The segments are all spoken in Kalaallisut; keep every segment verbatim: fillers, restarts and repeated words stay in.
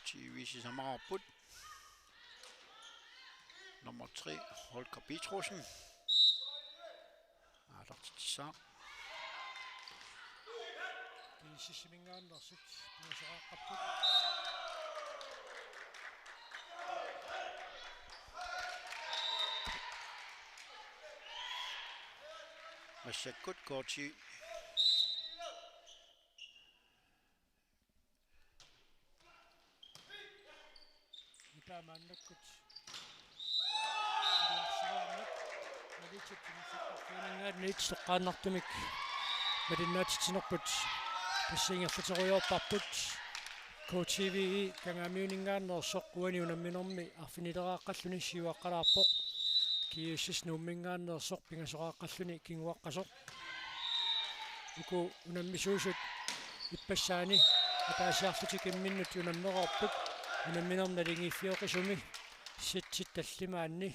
T V sisamaqarput. Nummer tre, Holger Petrussen. Aallartitsissaaq. G S S-iminngaanneersut pingasoqaqqapput. Massakkut K T Nutaamaannakkut. Nalitsitsinissaqqaarfianangaanniit soqqaannartumik malinnaatitsinerput. Tassa ingerlaterujoorparput. K T V E Kangaamiuninngaanneersoq uani unamminermi arfinileriaqqalluni siuaqqalaarpoq. G S S Nuumminngaanneersoq pingasoqaqqalluni kinguaqqasoq. Uku unammisuusut ippassaani ataasiarlutik imminnut unammereerput. Unamminermi naligiiffioqisumi setsit tallimaanni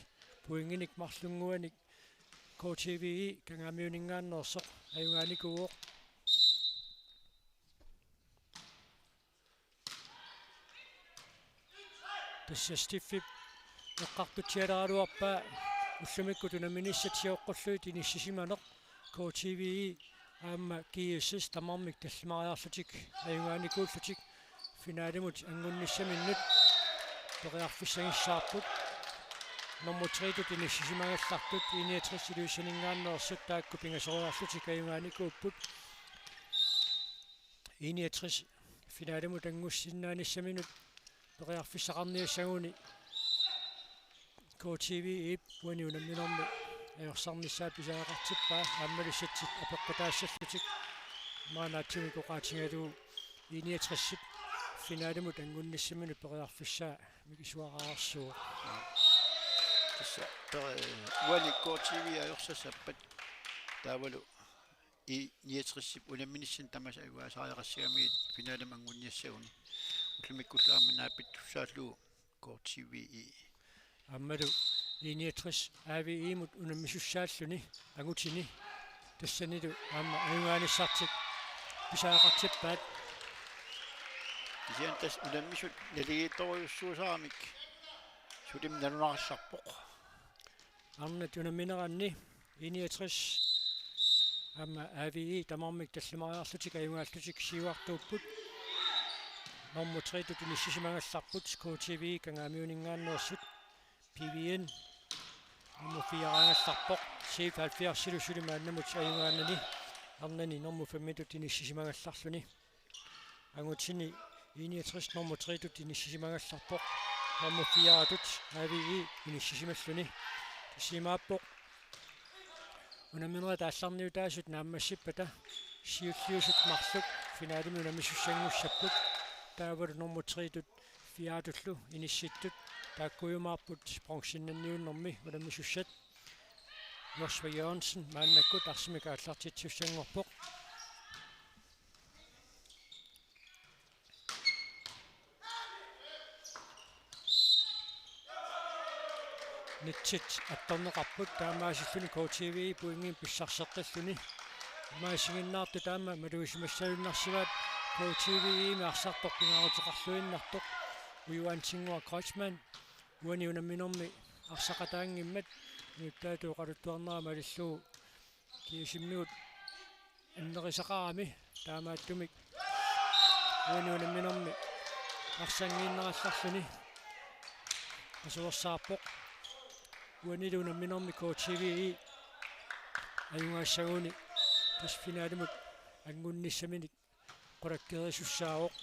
pointinik marlunnguanik K T V E Kangaamiuninngaanneersoq ajugaanikuuvoq. Tassa Stiffip eqqartutsialeraluarpaa ullumikkut unamminissat sioqqullugit inissisimaneq. K T V E aamma G S S tamarmik tallimariarlutik ajugaanikuullutik finalimut angunnissaminnut periarfissagissaarput. Nummer tre-tut inissisimagallartut I niogtres Ilulissaninngaanneersut taakku pingasoriarlutik ajugaanikuupput. I niogtres finalimut angussinnaanissaminut periarfissaqarniassaguni K T V E-p uani unamminermi ajorsarnissaa pisariaqartippaa aammalu setsit apeqqutaassallutik. Maanna aatsaat oqaatigalugu I niogtres-ip finalimut angunnissaminut periarfissaa mikisuararsuuvoq. Tassa per-, uani K T V E ajorsassappat taavalu I niogtres-ip unamminissaat tamassi ajugaasariaqassagamigit finalimut anguniassaguni. Ullumikkullu aamma naapittussaallugu K T V E. Aammalu I niogtres A V E-mut unammisussaalluni angutini tassanilu aamma ajugaanissartik pisariaqartippaat. Kisianni tassa unammisut naligiittorujussuusaramik sulimmik nalunarallarpoq. Arnat unammineranni I niogtres aamma A V E tamarmik tallimariarlutik ajugaallutik siuartuupput. Nummer tre-tut inissisimagallarput K T V E Kangaamiuninngaanneersut. P V N nummer fire-aagallarpoq. Sif halvfjerds-ilu suli maannamut ajugaanani. Arnani nummer fem-itut inissisimagallarluni. Angutini I niogtres nummer tre-tut inissisimagallarpoq. Nummer fire-tut A V E inissisimalluni. Tassa imaappoq unamminerit aallarniutaasut naammassippata siulliusut marluk finalimi unammisussanngussapput. Taavalu nummer tre-tut fire-tullu inissittut taakkuujumaarput bronzennanniunnermi unammisussat. Joshua Jørgensen maannakkut arsamik aallartitsisussanngorpoq. Nitsit attorneqarput taamaasilluni K T V E pointimik pissarseqqilluni. Imaasiginnaartut taama malugisimasunnarsivaat K T V E-mi arsartoq pingaaruteqarluinnartoq Ujuansinnguaq Kreutzmann. Uani unamminermi arsaqataanngimmat nuuttaatut oqaluttuarnera malillugu G S S-imigut annerisaqarami taamaattumik uani unamminermi arsanngiinnerallarluni qasuersaarpoq. Uanilu unamminermi K T V E ajugaassaguni tassa finalimut angunnissaminik qulakkeerisussaavoq.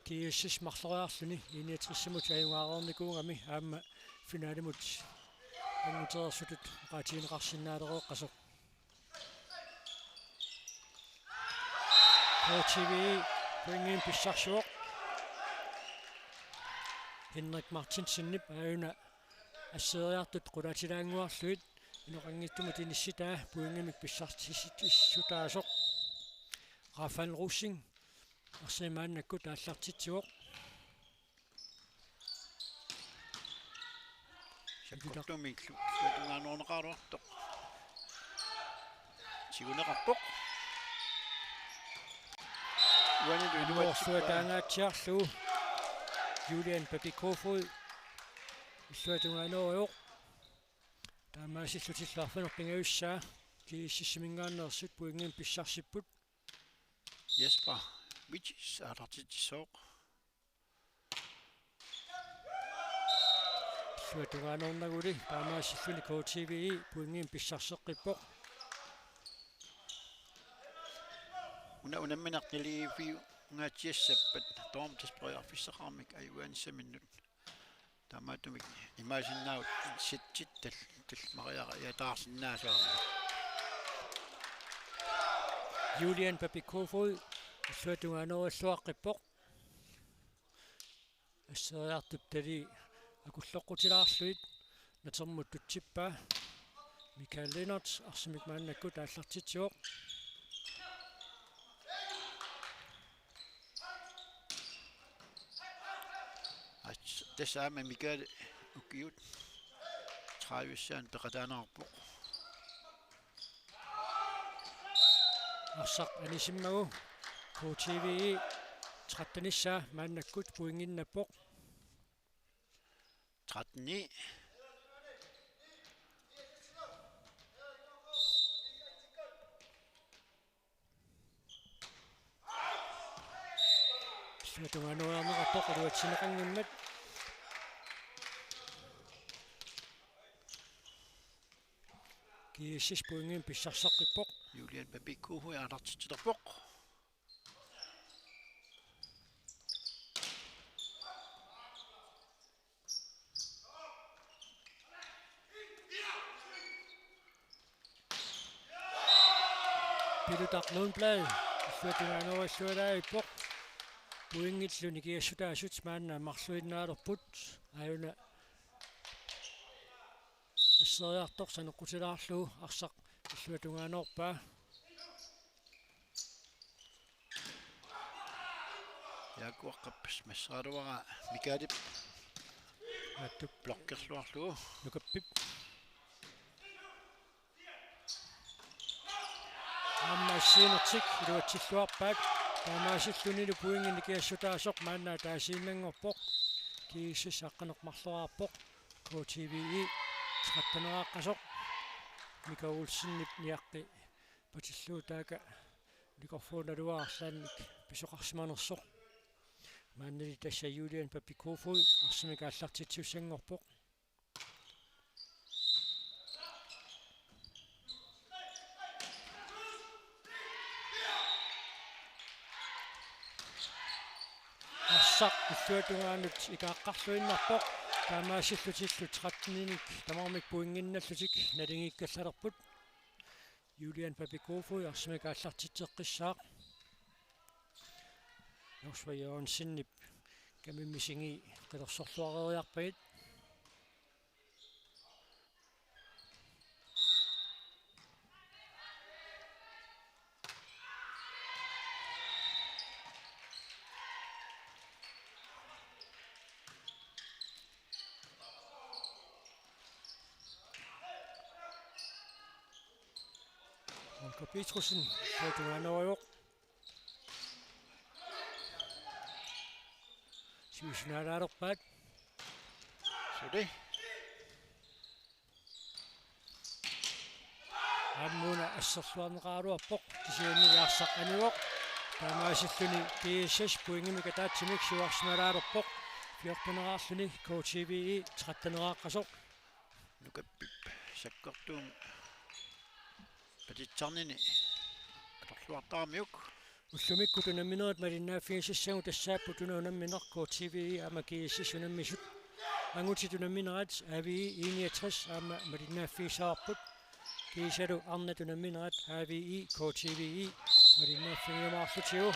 G S S marloriarluni I niogtres-imut ajugaareernikuugami aamma finalimut angutereersutut oqaatigineqarsinnaalereeqqasoq. K T V E pointimik pissarsivoq. Henrik Martinsenip aajuna asseriartut qulatilaannguarlugit inoqanngitsumut inissitaa pointimik pissartitsissutaasoq. Rafael Rosing arsaq maannakkut aallartitsivoq. Sakkortuumik illuatungaanoorneqaraluartoq. Tiguneqarpoq. Uanilu iluatsippaa. Annoorsuataangaatsiarlugu. Julian Papi Kofod illuatungaaneruvoq. Taamaasillutillu arfineq-pingajussaa GSS-iminngaanneersut pointimik pissarsipput. Jesper Vitsis aallartitsissooq. Illuatungaaneernaguli taamaasilluni K T V E pointimik pissarseqqippoq. Una unammineq naligiiffiungaatsiassappat dommeritta periarfissaqarmata ajugaanissaminnut. Taamaattumik imaassinnaavoq settit tal-, tallimariaqataarsinnaasut aamma. Julian Papi Kofod illuatungaaneruilluaqqippoq. Asseriartut tali akulloqqutilaarlugit natermut tutsippaa. Michael Lennert arsamik maannakkut aallartitsivoq. Ach, tassa aamma Michael ukiut tredive-ssaanut peqataanerarpoq. Arsaq anisimmagu K T V E tretten-issaa maannakkut pointinnappoq. Tretten ni. Illuatungaaneruiarneqartoq iluatsinneqanngimmat. GSS pointimik pissarseqqippoq. Julian Papi Kofod aallartitsilerpoq. Pilutaq Lundblad illuatungaaneruillualaarpoq. Pointillu nikiassutaasut maanna marluinnaalerput. Aajuna asseriartoq saneqqutilaarlugu arsaq illuatungaaneerpaa. Jaaku Aqqap massaraluaraa Michaelip. Aattup blokkerluarlugu. Nukappip. Aamma assigiinngitsut iluatsilluarpaat. Taamaasillunilu pointi nikiassutaasoq maanna ataasiinnanngorpoq. GSS aqqaneq-marloraarpoq. K T V E tretten-eraaqqasoq. Mika Olsenip niaqqi patillugu taaka mikrofoni naluara arlaannik pisoqarsimanersoq. Maannali tassa Julian Papi Kofod arsamik aallartitsissanngorpoq. Arsaq illuatungaanut ikaaqqarluinnarpoq. Taamaasillutillu tretten-inik tamarmik pointinnallutik naligiikkallalerput. Julian Papi Kofod arsamik aallartitseqqissaaq. Joshua Jørgensenip kamimmi singii qilersorluareeriarpagit. Holger Petrussen, iluatungaanut. Siusinaalaalerpaat. Suli. Aamma una asserluarneqaraluarpoq, kisianni arsaq anivoq. Taamaasilluni GSS pointimik ataatsimik siuarsimaalaalerpoq. Fjorten-eraarluni K T V E tretten-eraaqqasoq. Nukappip sakkortuumik patitsarnini atorluartaramiuk. Ullumikkut unamminerit malinnaaffigisassagut tassaapput una unammineq K T V E aamma GSS unammisut. Angutit unamminerat A V E I niogtres aamma malinnaaffigissavarput. Kiisalu arnat unamminerat A V E K T V E malinnaaffigiumaarlutigu.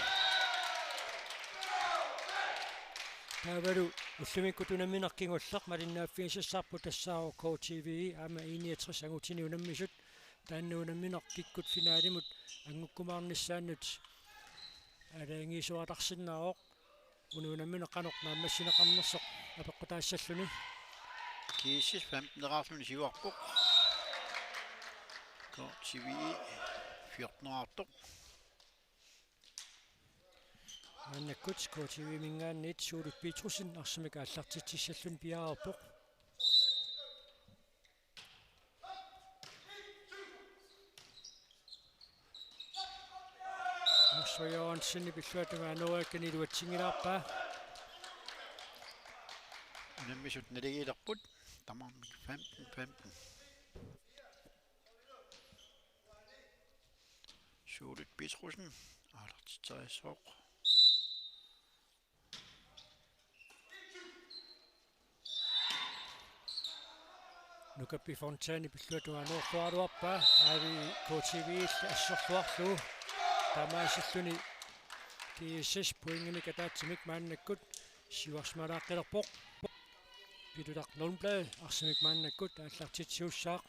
Taavalu ullumikkut unammineq kingulleq malinnaaffigisassarput tassaavoq K T V E aamma I niogtres angutini unammisut. Taanna unammineq kikkut finalimut angukkumaarnissaannut aalajangiisuatarsinnaavoq. Una unammineq qanoq naammassineqarnersoq apeqqutaassalluni. GSS femten-eraarluni siuarpoq. K T V E fjorten-eraartoq. Maannakkut K T V-minngaanniit Suulut Petrussen arsamik aallartitsissalluni piareerpoq. Joshua Jørgensen pilluatungaa nooriakkani iluatsinngilaarpaa. Unammisut naligiilerput. Tamarmik femten femten. Suulut Petrussen aallartitseriassooq. Nukappi Fontaine pilluatungaa noorluaraluarpaa, aavi K T V-illu asserluarlugu. Taamaasilluni G S S pointimik ataatsimik maannakkut siuarsimalaaqqillerpoq. Pilutaq Lundblad arsamik maannakkut aallartitsissaaq.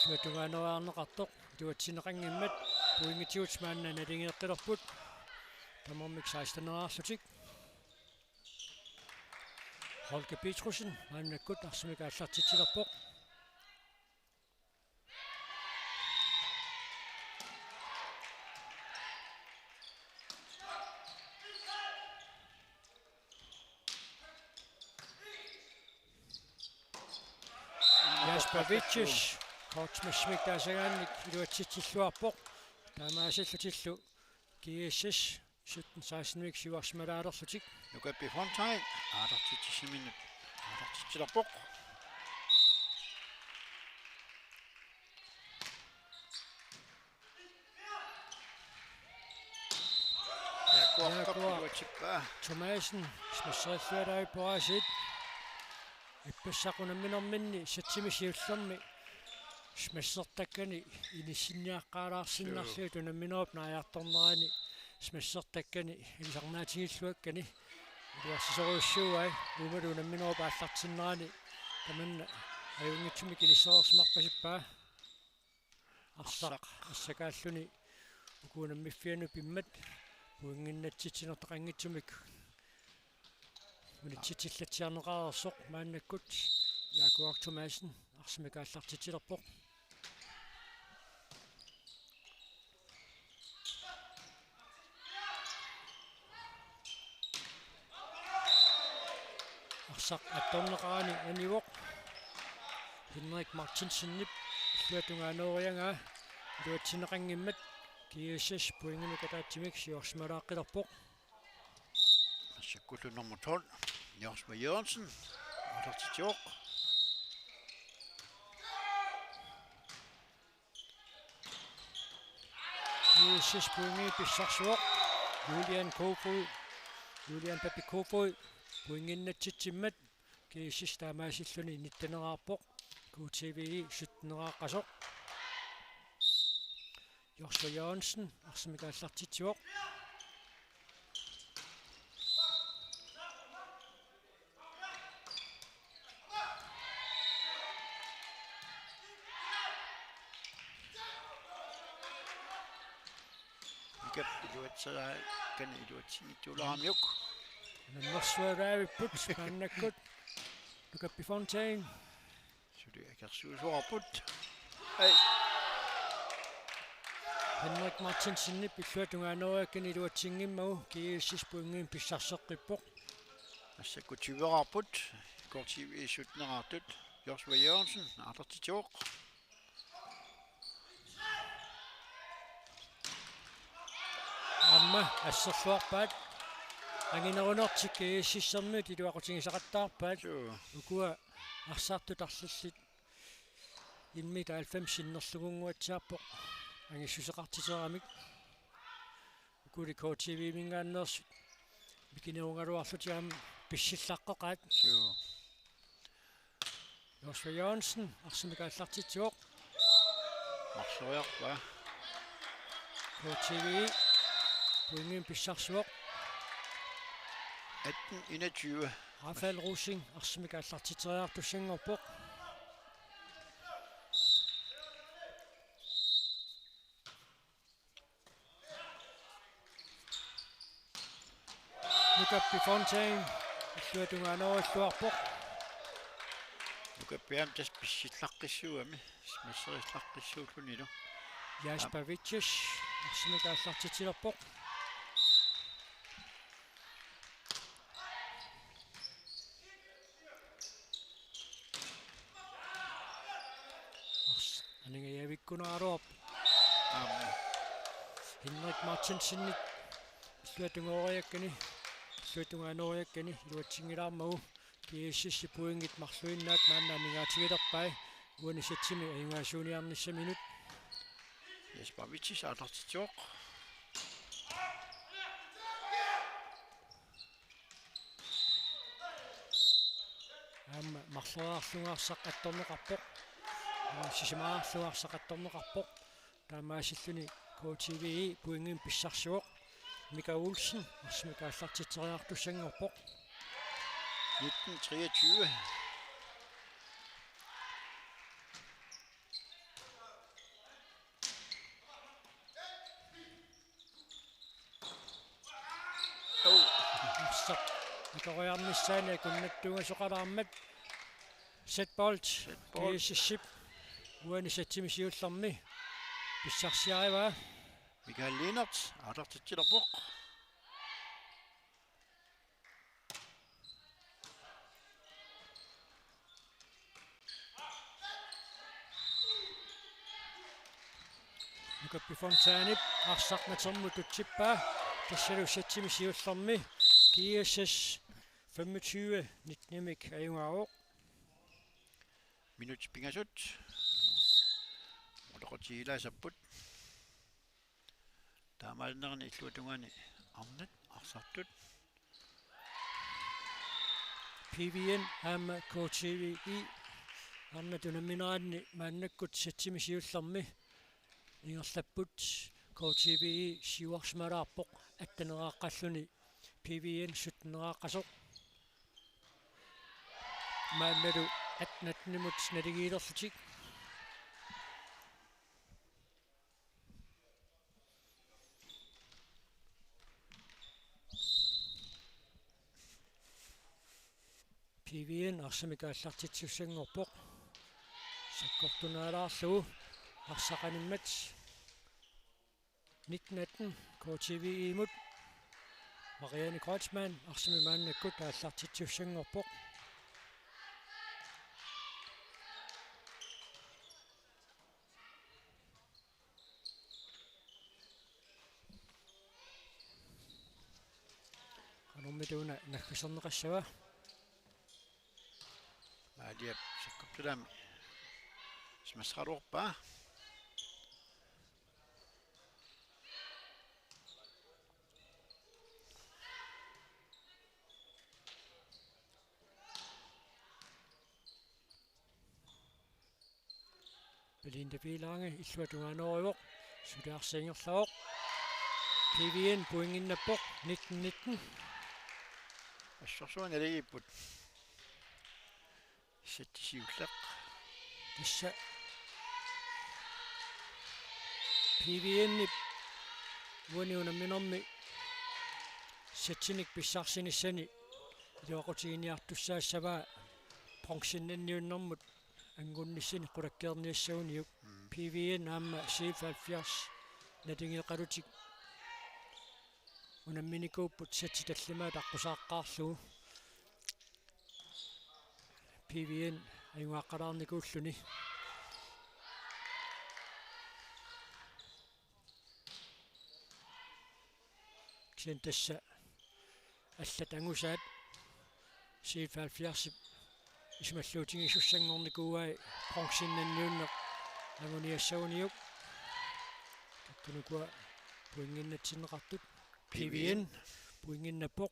Pilluatungaa nooriarneqartoq iluatsinneqanngimmat pointigut maanna naligeeqqilerput. Tamarmik seksteneriarlutik. Holger Petrussen maannakkut arsamik aallartitsilerpoq. Jasper Vitjes, kort smassimik taasagaannik iluatsitsilluarpoq. Taamaasillutillu G S S sytten seksten-imik siuarsimalaalerlutik. Nukappi Fontaine aallartitsissaminnut aallartitsilerpoq. Jaakuartap Jaakuar. Iluatsippaa. Thomassen smasserillualaarpoq aasiit. Ippassaq unamminerminni satsimi siullermi smassertakkani inissinniaqqaalaarsinnarlugit unamminerup naajartornerani smassertakkani ilisarnaatigilluakkani iluarsisorujussuuai, uumalu unamminerup aallartinnerani tamanna ajunngitsumik inissereersimarpasippaa. Arsaq. Arsaq assakaalluni uku unammiffiannut pimmat pointinnaatsitsinertaqanngitsumik unitsitsillatsiarneqareersoq maannakkut Jaakuartaq Thomassen arsamik aallartitsilerpoq. Arsaq attorneqarani anivoq. Henrik Martinsenip illuatungaa nooriagaa iluatsinneqanngimmat G S S pointimik ataatsimik siuarsimalaaqqilerpoq. Massakkullu nummer tolv, Joshua Jørgensen, aallartitsivoq. G S S pointi pissarsivoq. Julian Kofod, Julian Papi Kofod pointinnaatsitsimmat. G S S taamaasilluni nitteneraarpoq. K T V sytteneraarpoq. Joshua Jørgensen arsamik aallartitsivoq. Nukap iluatsiakkani iluatsinngitsuulaaramiuk. Nunnersuaraavipput maannakkut. Nukappi Fontaine. Suli akersuusuarput. Ai. Henrik Martinsenip illuatungaa nooriakkani iluatsinngimmagu G S S pointimik pissarseqqippoq. Massakkut tyveraarput. K T V sytteneraartut. Joshua Jørgensen aallartitsivoq. Aamma asserluarpaat. Anginerunertik G S S-ermiut iluaqutigisaqattaarpaat. Suu. Ukua arsartut arlallit en meter halvfems sinnerlugunnguatsiarpoq angissuseqartiteramik. Ukuli K T V-minngaanneersut mikinerugaluarlutik aamma pissillaqqeqaat. Suu. Joshua Jørgensen arsamik aallartitsivoq. Marsoriarpaa. K T V pointimik pissarsivoq. Atten enogtyve. Rafael Rosing arsamik aallartitseriartussanngorpoq. Nukappi Fontaine Illuatungaanoorilluarpoq. Nukappiaami tassa pissillaqqissuugami, smasserillaqqissuullunilu. Jasper Vitjes, arsamik aallartitsilerpoq. Ars-, aningajavikkunaraluarpoq. Aamma. Henrik Martinsenip illuatungaariakkani, illuatungaanooriakkani iluatsinngilaarmagu G S S-ip pointit marluinnaat maanna aningaatigilerpai uani sætsimi ajugaasuuniarnissaminut. Jesper Vitsis aallartitsivoq. Aamma marloriarlugu arsaq attorneqarpoq. Aamma sisamariarlugu arsaq attorneqarpoq. Taamaasilluni K T V E pointimik pissarsivoq. Mika Olsen, arsamik aallartitseriartussanngorpoq. Nitten treogtyve. Oh. Arsaq atoriarnissaani akunnattuugasoqalaarmat. Sætbolt. Sætbolt. G S S-ip uani sætsimi siullermi pissarsiarivaa. Michael Lennert aallartitsilerpoq. Nukappi Fontanep arsaq natermut tutsippaa. Tassalu sætsimi siullermi G S S femogtyve nittenimik ajugaavoq. Minutsit pingasut. Utoqatigilaassapput. Taamaalinerani illuatungaani arnat arsartut. P V N aamma K T V E arnat unammineranni maannakkut sætsimi siullermi ingerlapput. K T V E siuarsimalaarpoq atteneraaqqalluni P V N sytteneraaqqasoq. Maannalu attenimut naligiilerlutik. P V N arsamik aallartittussanngorpoq. Sakkortunaalaarlugu arsaq animmat nitten atten K T V E-mut. Marianne Kreutzmann arsamik maannakkut aallartittussanngorpoq. Qanormita una naggaserneqassava? Maaliap sakkortulaami smasseraluarpaa. Belinda Piilaange illuatungaanoorivoq. Suli arsaq ingerlavoq. P V N pointinnappoq nitten nitten. Assorsuaq naligiipput. Sæt siulleq. Tassa P V N-ip uani unamminermi sætsinik pissarsinissani iluaqutiginiartussaassavaa bronzennanniunnermut anngunnissani qulakkeerniassaguniuk. Mm. P V N aamma C F halvfjerds naligeeqalutik unamminikuupput sætsit tallimaat aqqusaaqqaarlugu. P V N ajugaaqqalaarnikuulluni. Kisianni tassa allat angusaat C F halvfjerdsip isumalluutigisussanngornikuuai bronzennanniunneq anguniassaguniuk. Taakkunuku pointinnatsinneqartut. P V N pointinnappoq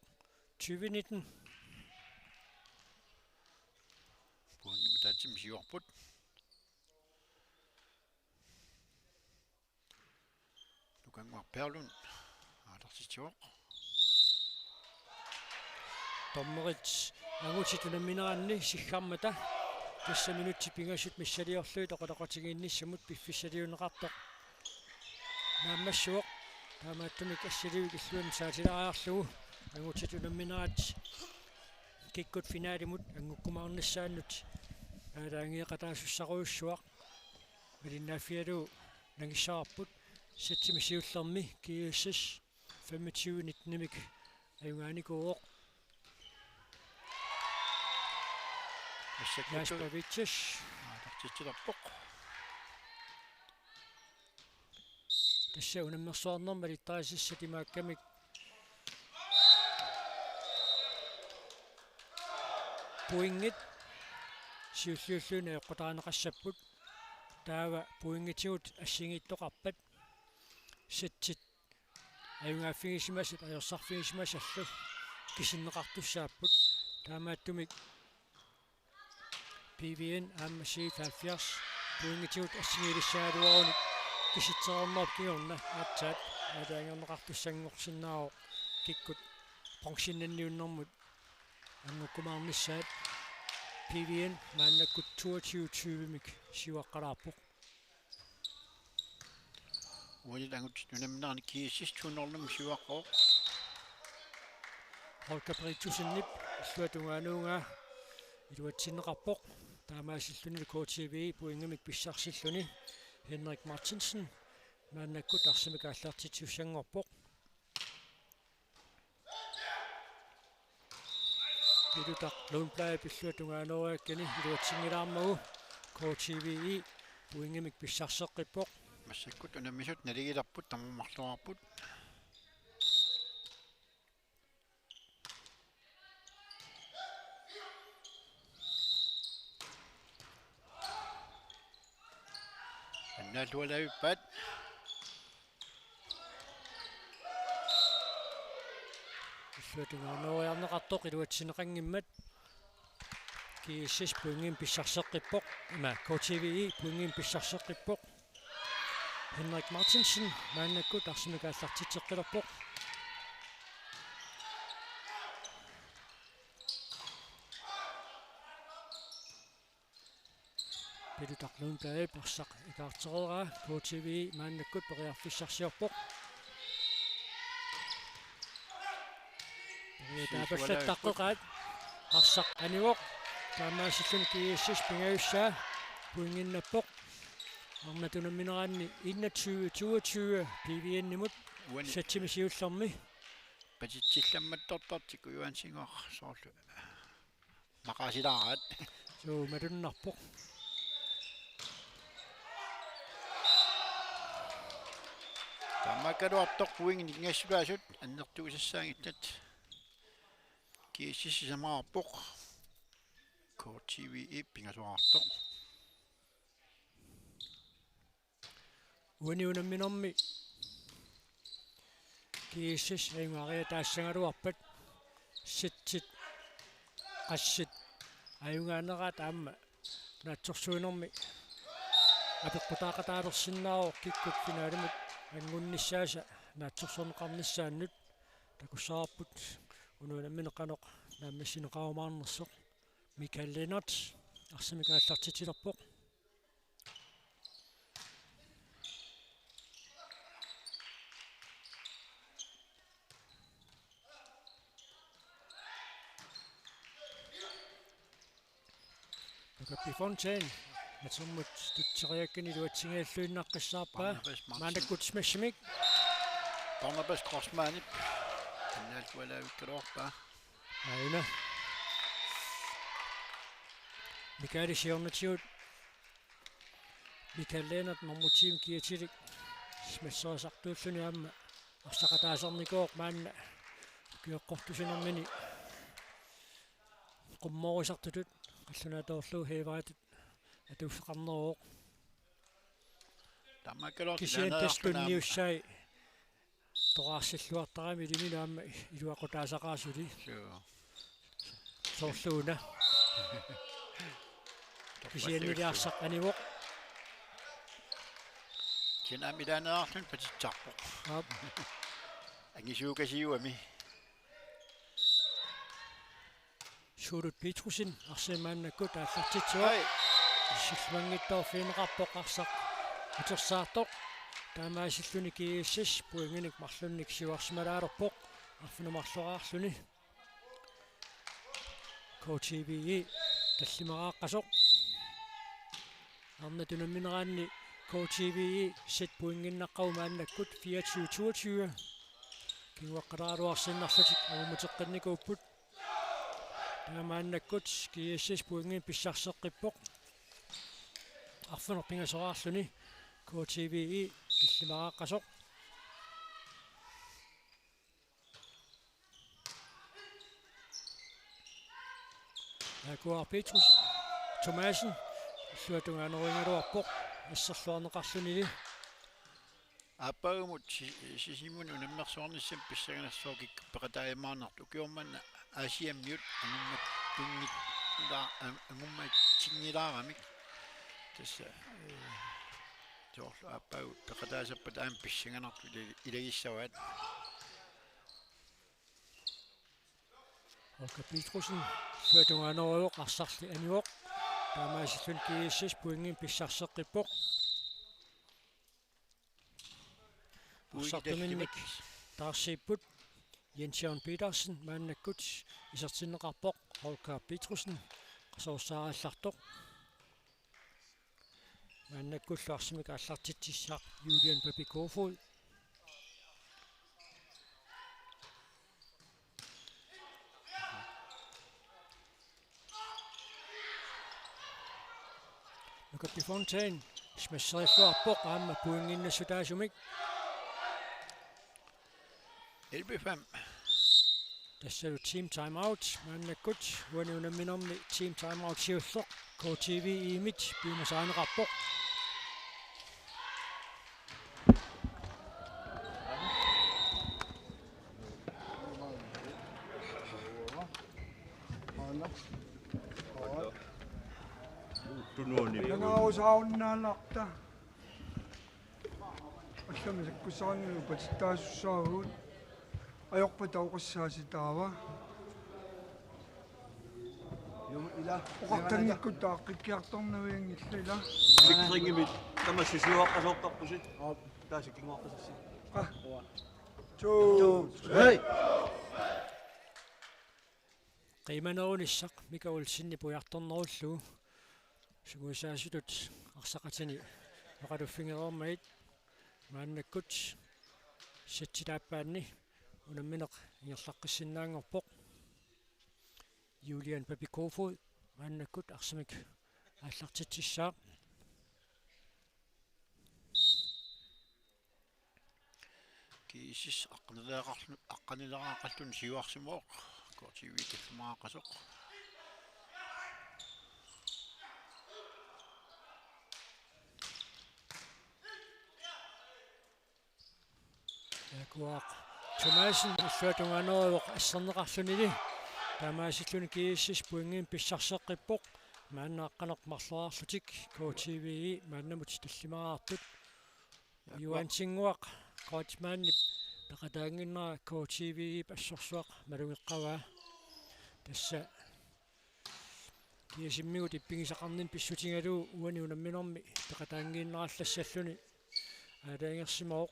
tyve nitten. Pointimik ataatsimik siuarput. Nukannguaq Perlund aallartitsivoq. Dommerit angutit unammineranni siggarmata tassa minutsit pingasut missiliorlugit oqaloqatigiinnissamut piffissaliunneqartoq naammassivoq. Taamaattumik assilivik illuanut saatilaariarlugu angutit unamminerat kikkut finalimut angukkumaarnissaannut aalajangeeqataasussaarujussuaq malinnaaffigalugu nangissavarput. Sætsimi siullermi G S S femogtyve nittenimik ajugaanikuuvoq. Massakkut Lars Pavicius. Aallartitsilerpoq. Tassa unammersuarnermi malittarisassat imaakkamik pointit siulliulluunniit ajoqutarineqassapput. Taava pointitigut assigiittoqarpat sætsit ajugaaffigisimasat ajorsarfigisimasallu kisinneqartussaapput. Taamaattumik P V N aamma C halvfjerds pointitigut assigiilissagaluarunik kisitsereernerup kingorna aatsaat aalajangerneqartussanngorsinnaavoq kikkut bronzenniunnermut angukkumaarnissaat. P V N maannakkut toogtyve tyvemik siuaqqalaarpoq. Uanit angut unamminerani G S S to nul-imik siuaqqavoq. Holger Britusenip illuatungaanuugaa iluatsinneqarpoq. Taamaasilluni K T V pointimik pissarsilluni Henrik Martinsen maannakkut arsamik aallartitsisussanngorpoq. Pilutaq Lundblad illuatungaanuugakkani iluatsinngilaarmagu K T V pointimik pissarseqqippoq. Massakkut unammisut naligilerput tamarmik marluarput. Annaallualaavippaat. Illuatungaanuugaarneqartoq iluatsinneqanngimmat. G S S pointimik pissarseqqippoq. Ima K T V pointimik pissarseqqippoq. Henrik Martinsen maannakkut arsamik aallartitseqqilerpoq. Pilutaq Lundblad arsaq ikaartereeraa K T V maannakkut periarfissarsiorpoq. Periarfissarsiorpoq. Taapallattarput. Arsaq anivoq. Taamaasilluni G S S pingajussaa pointinnappoq. Arnat unammineranni enogtyve toogtyve P V N-imut. Uani. Sætsimi siullermi. Patitsillammattortartikku Johan Singor soorlu maqaasilaaraat. Suu, malunnarpoq. Taamaakkaluartoq pointit nikingassulaasut annertuusassaanngitsut. G S S sisamaqarpoq. K T V pingasoqartoq. Uani unamminermi G S S ajugariataassagaluarpat sætsit qassit ajugaaneraat aamma naatsorsuinermi apeqqutaaqataalersinnaavoq kikkut finalimut angunnissaasa naatsorsorneqarnissaannut. Takussavarput una unammineq qanoq naammassineqarumaarnersoq. Michael Lennert arsamik aallartitsilerpoq. Jakob Fontaine, atermut tutseriakkani iluatsinngilluinnaqqissaarpaa. Barnabas Martin. Maannakkut smashimik. Barnabas Korsmanip. Annaallualaavikkaluarpaa. Aina. Michael siornatigut. Michael Lennert nummer ti-mik kiatilik. Smasserisartuulluni aamma arsaqataasarnikuuvoq maanna. Ukioqqortusinermini. Qummoorisartutut. Qallunaatoorlugu Heevaatut. Atuuffeqarneruvoq. Tamakkaluartoq kisianni ilaannaarluni aamma. Tassa tunniussai. Toqqarsilluartarami ilimi aamma iluaqutaasaqaaq suli. Suu. Soorluuna. Kisiannili arsaq anivoq. Kisianni aamma ilaannaarluni patitsarpoq. Aap. Angisuukasiugami. Suulut Petrussen arsamik maannakkut aallartitsivoq. Ai. Silluanngitsoorfigineqarpoq arsaq utersaartoq. Taamaasilluni G S S pointinik marlunnik siuarsimalaalerpoq. Arfineq-marloraarluni. K T V E tallimaraaqqasoq. Arnat unammineraanni K T V E set pointinnaqqavoq maannakkut fireogtyve toogtyve. Kinguaqqalaaraluarsinnarlutik angummateqqinnikuupput. Taamaannakkut G S S pointinik pissarseqqippoq. Arfineq-pingasoraarluni K T V E tallimaraaqqasoq. Akuar Petrus Thomasen illuatungaanerugaluarpoq asserluarneqarluni. Aappaagumut Si-, Sisimiuni unammersuarnissamut pissanganarsuaq kikkut peqataajumaarnertut ukioq manna Aasiammiut angummatsinngila-, am-, angummatsinngilaaramik. Tassa, ee, soorlu aappaagu peqataasarpata aamma pissanganartut ila-, ilagissavaat. Holger Petrussen illuatungaaneruvoq, arsarli anivoq. Taamaasilluni G S S pointinik pissarseqqippoq. Arsartuminnik taarsiipput. Jens Jørgen Petersen maannakkut isertinneqarpoq Holger Petrussen qasuersaarallartoq. Maannakkullu arsamik aallartitsissaaq Julian Papi Kofod. Nukappi Fontaine smasherilluarpoq aamma pointinnassutaasumik. L B fem. Tassalu team timeout maannakkut, uani unamminermi team timeout siulleq K T V E-mit piumasarineqarpoq. Tunuani. Nangaarusaarunnaalaarta. Allami sakkussaarnilu patittaasussaavagut. Ajorpata oqassaasi taava. Jum, ila. Oqartanngikkuttaaq aaqqikkiartornavianngillat ila. Sikringimit tamassi siuaqqasoortarpusi. Aap. Taasi kinguaqqasassi. Qa. Two. Two. Hey. Qiimanerunissaq Mika Olsenip puiartornerullugu sungiusaasutut arsaqatini oqaluffigereermagit maannakkut settit aappaanni unammineq ingerlaqqissinnaanngorpoq. Julian Papi Kofod maannakkut arsamik aallartitsissaaq. G S S aqqanileqarlu-, aqqanileraaqalluni siuarsimavoq, K T V E tallimaraaqqasoq. Akuaq Thomasen illuatungaaneruvoq asserneqarlunili. Taamaasilluni G S S pointinik pissarseqqippoq. Maanna aqqaneq-marloraarlutik K T V E maannamut tallimaraartut. Johan Tinguaq Kreutzmannip peqataannginnera K T V-ip assorsuaq malugeqqavaa. Tassa G S M-igut ippigisaqarninni pissutigalugu uani unamminermi peqataanngiinnarallassalluni aalajangersimavoq.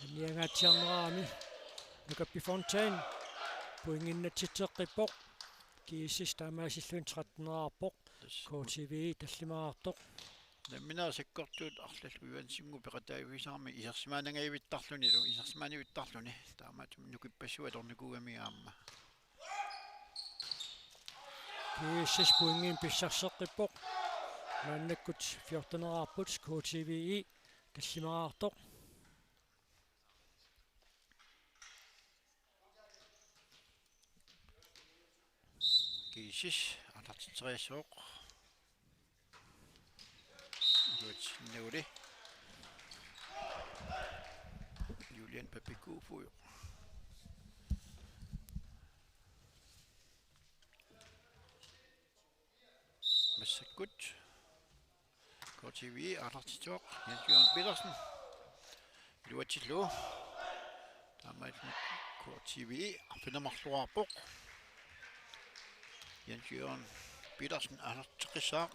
Anniangaatsiarnerarami Nukappi Fontaine pointinnatsitseqqippoq. G S S taamaasilluni tretten-eraarpoq. K T V E tallimaraartoq. Nammineq sakkortuut arlallit Johan Tinguup peqataavigisarami isersimaanangajavittarlunilu, isersimaanavittarluni. Taamaattumik nukippassuit atornikuugamigit aamma. G S S pointinik pissarseqqippoq. Maannakkut fjorten-eraarput, K T V E tallimaraartoq. G S S aallartitseriassaaq. Iluatsinnaguli. Julian Papi Kofod. Massakkut K T V E aallartitsivoq Jens Jørgen Petersen. Iluatsillugu. Taamaattumik K T V E arfineq-marloraarpoq. Jens Jørgen Petersen aallarteqqissaaq.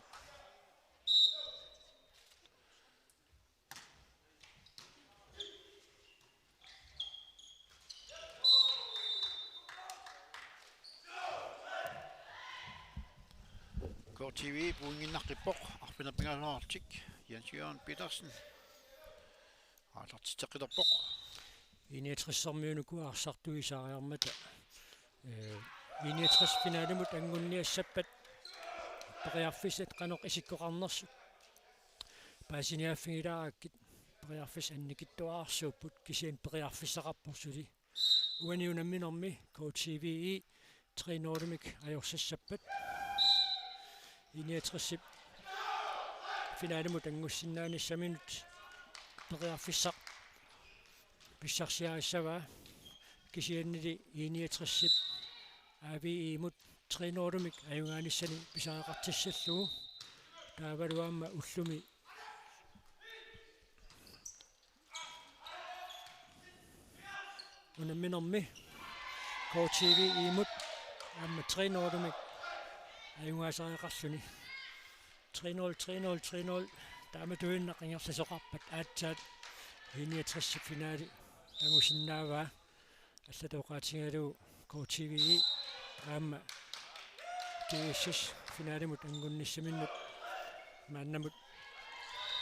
K T V pointinnaqqippoq, arfineq-pingasunngortik, Jens Jørgen Petersen aallartitseqqilerpoq. I niogtressermiunukua arsartui saariarmata, ee, I niogtres finalimut angunniassappat periarfissat qanoq isikkoqarnersut paasiniaaffigilaarakkit, periarfissat annikitsuararsuupput, kisianni periarfissaqarpoq suli. Uani unamminermi K T V E tre nul-imik ajorsissappat I niogtresip finalimut anngussinnaanissaminut periarfissaq pissarsiarissavaa, kisiannili I niogtresip A V E-mut tre nul-imik ajugaanissani pisariaqartissallugu. Taavalu aamma ullumi unamminermi K T V E-mut aamma tre nul-imik ajugaasariaqarluni. Tre nul, tre nul, tre nul. Taamatuinnaq ingerlasoqarpat aatsaat I niogtresip finali angusinnaavaa. Allatut oqaatigalugu K T V E aamma G S S finalimut angunnissaminnut maannamut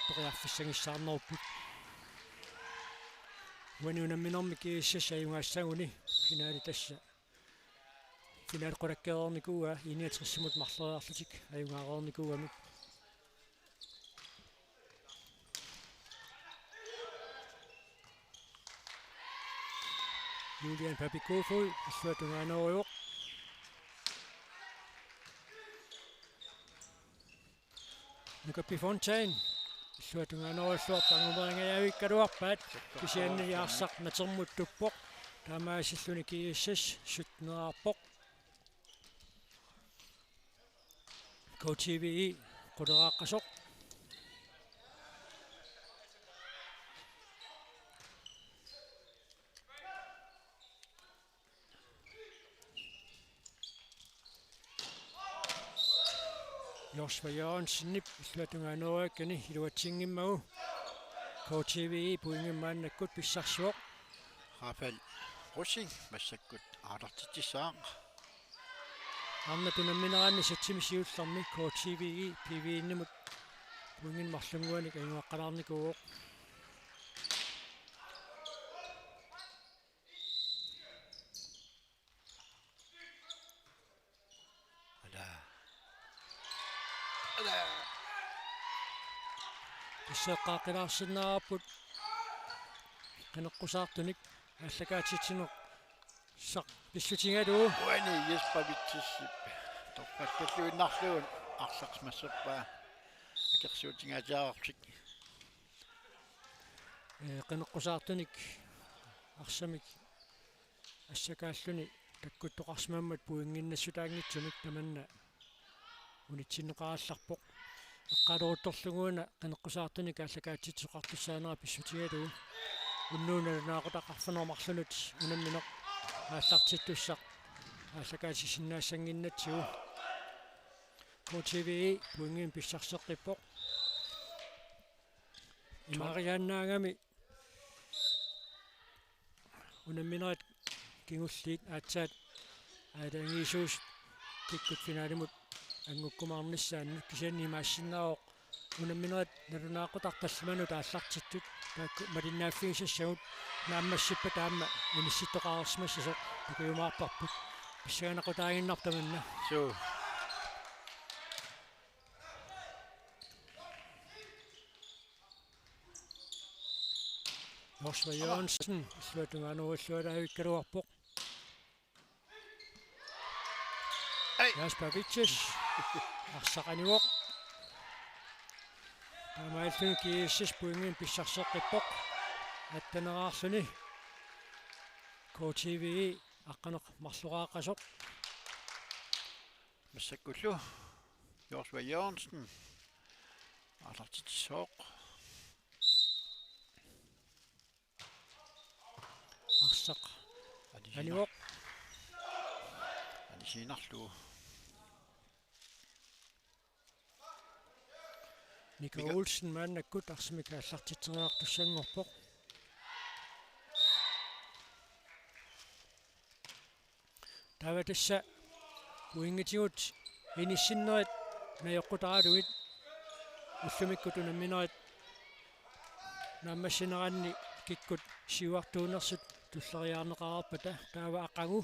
periarfissagissaarnerupput. Uani unamminermi G S S ajugaassaguni finali tassa. Finali qulakkeereernikuuaa, I niogtresimut marloriarlutik ajugaareernikuugamik. Julian Papi Kofoed illuatungaaneruvoq. Nuka P. Fontaine illuatungaaneruvoq, angumeringajavikkaluarpaat, kisianni arsaq natermuttuppoq. Taamaasilluni G S S sytteneqarpoq. K T V E quleraaqqasoq. Joshua Jørgensenip illuatungaaneruakkani iluatsinngimmagu K T V E pointit maannakkut pissarsivoq. Rafael Rosing massakkut aallartitsissaaq. Arnat unammineranni satsimi siullermi K T V E P V N-imut pointit marlunnguanik ajugaqqalaarnikuuvoq. Ala. Ala. Tassa eqqaaqqilaarsinnaarput qineqqusaartunik aallakaatitsineq saq pissutigalugu. Uani Jesper Vitsisip torrallalluinnarlugu arsaq massappaa akersuutigaatiarartik. Ee, qineqqusaartunik arsamik assakaalluni takkuttoqarsimammat pointinnassutaanngitsumik tamanna unitsinneqarallarpoq. Eqqaaleruttorlugu una qineqqusaartunik aallakaatitsisoqartussaanera pissutigalugu. Unnuup nalunaaqutaq arfineq-marlunut unammineq aallartittussaq aallakaatisinnaassannginnatsigu. K T V E pointimik pissarseqqippoq. Imaariaannaagami unamminerit kingulliit aatsaat aalajangiisuusut kikkut finalimut anngukkumaarnissaannut, kisianni imaassinnaavoq unamminerit nalunaaqutaq tallimanut aallartittut taakku malinnaaffigisassagut naammassippata aamma inissittoqareersimassasoq takujumaarparput. Pissanganaqutaaginnarpoq tamanna. Suu. Joshua Jørgensen illuatungaaneruillualaavikkaluarpoq. Ei. Jasper Vitsis arsaq anivoq. Taamaalilluni G S S pointimik pissarseqqippoq. Attaneraarluni K T V E aqqaneq-marloraaqqasoq. Massakkullu Joshua Jørgensen aallartitsissooq. Arsaq anisiinar-, anivoq. Anisiinnarlugu. Mika Mika Olsen maannakkut arsamik aallartitseriartussanngorpoq. Taava tassa pointigut inissinnerit najoqqutaralugit ullumikkut unamminerit naammassineranni kikkut siuartuunersut tulleriiaarneqareerpata, taava aqagu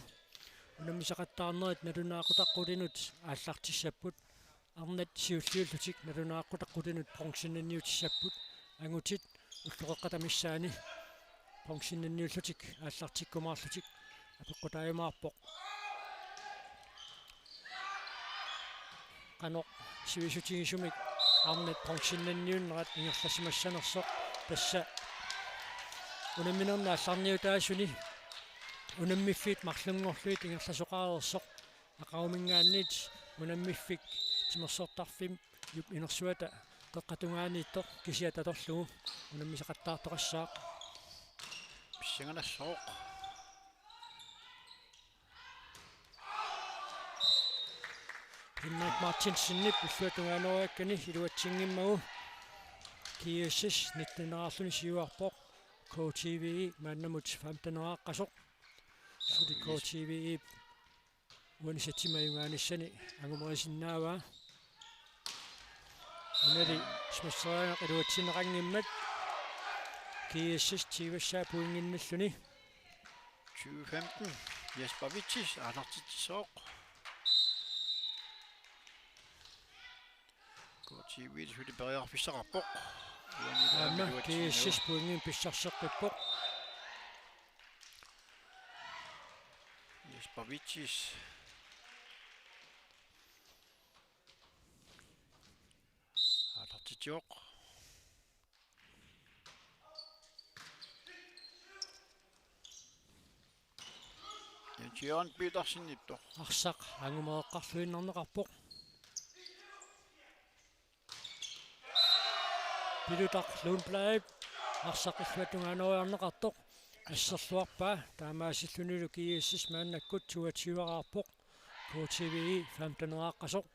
unammisaqattaarnerit nalunaaqutaq qulinut aallartissapput. Arnat siulliullutik nalunaaqutaq qulinut bronzenniutissapput. Angutit ulloqeqqata missaanni bronzenniullutik aallartikkumaarlutik apeqqutaajumaarpoq. Qanoq sivisutigisumik arnat bronzenniunnerat ingerlasimassanersoq, tassa unamminerni aallarniutaasuni unammiffiit marlunngorlugit ingerlasoqareersoq. Aqaguminngaanniit unammiffik timersortarfimmi inersuata qeqqata tungaaniittoq kisiat atorlugu unammisaqattaartoqassaaq. Pissanganassaaq. Henrik Martinsenip illuatungaanooriakkani iluatsinngimmagu G S S nitten-eraarluni siuarpoq. K T V E maannamut femten-eraaqqasoq. Suli K T V E uani satsima ajugaanissani angumerisinnaavaa. Unali smasseriarneq iluatsinneqanngimmat G S S tiivassaa pointinnilluni. Tyve femten, Jesper Vitsis aallartitsissooq. K T V E suli periarfissaqarpoq. Uani aamma iluatsinnagu. G S S pointinik pissarseqqippoq. Jesper Vitsis. Aallartitsivoq. Jens Jørgen Petersenip toq. Arsaq angumereqqarluinnarneqarpoq. Pilutaq Lundbladip arsaq illuatungaanooriarneqartoq asserluarpaa, taamaasillunilu G S S maannakkut toogtyve-eraarpoq, K T V E femten-eraaqqasoq.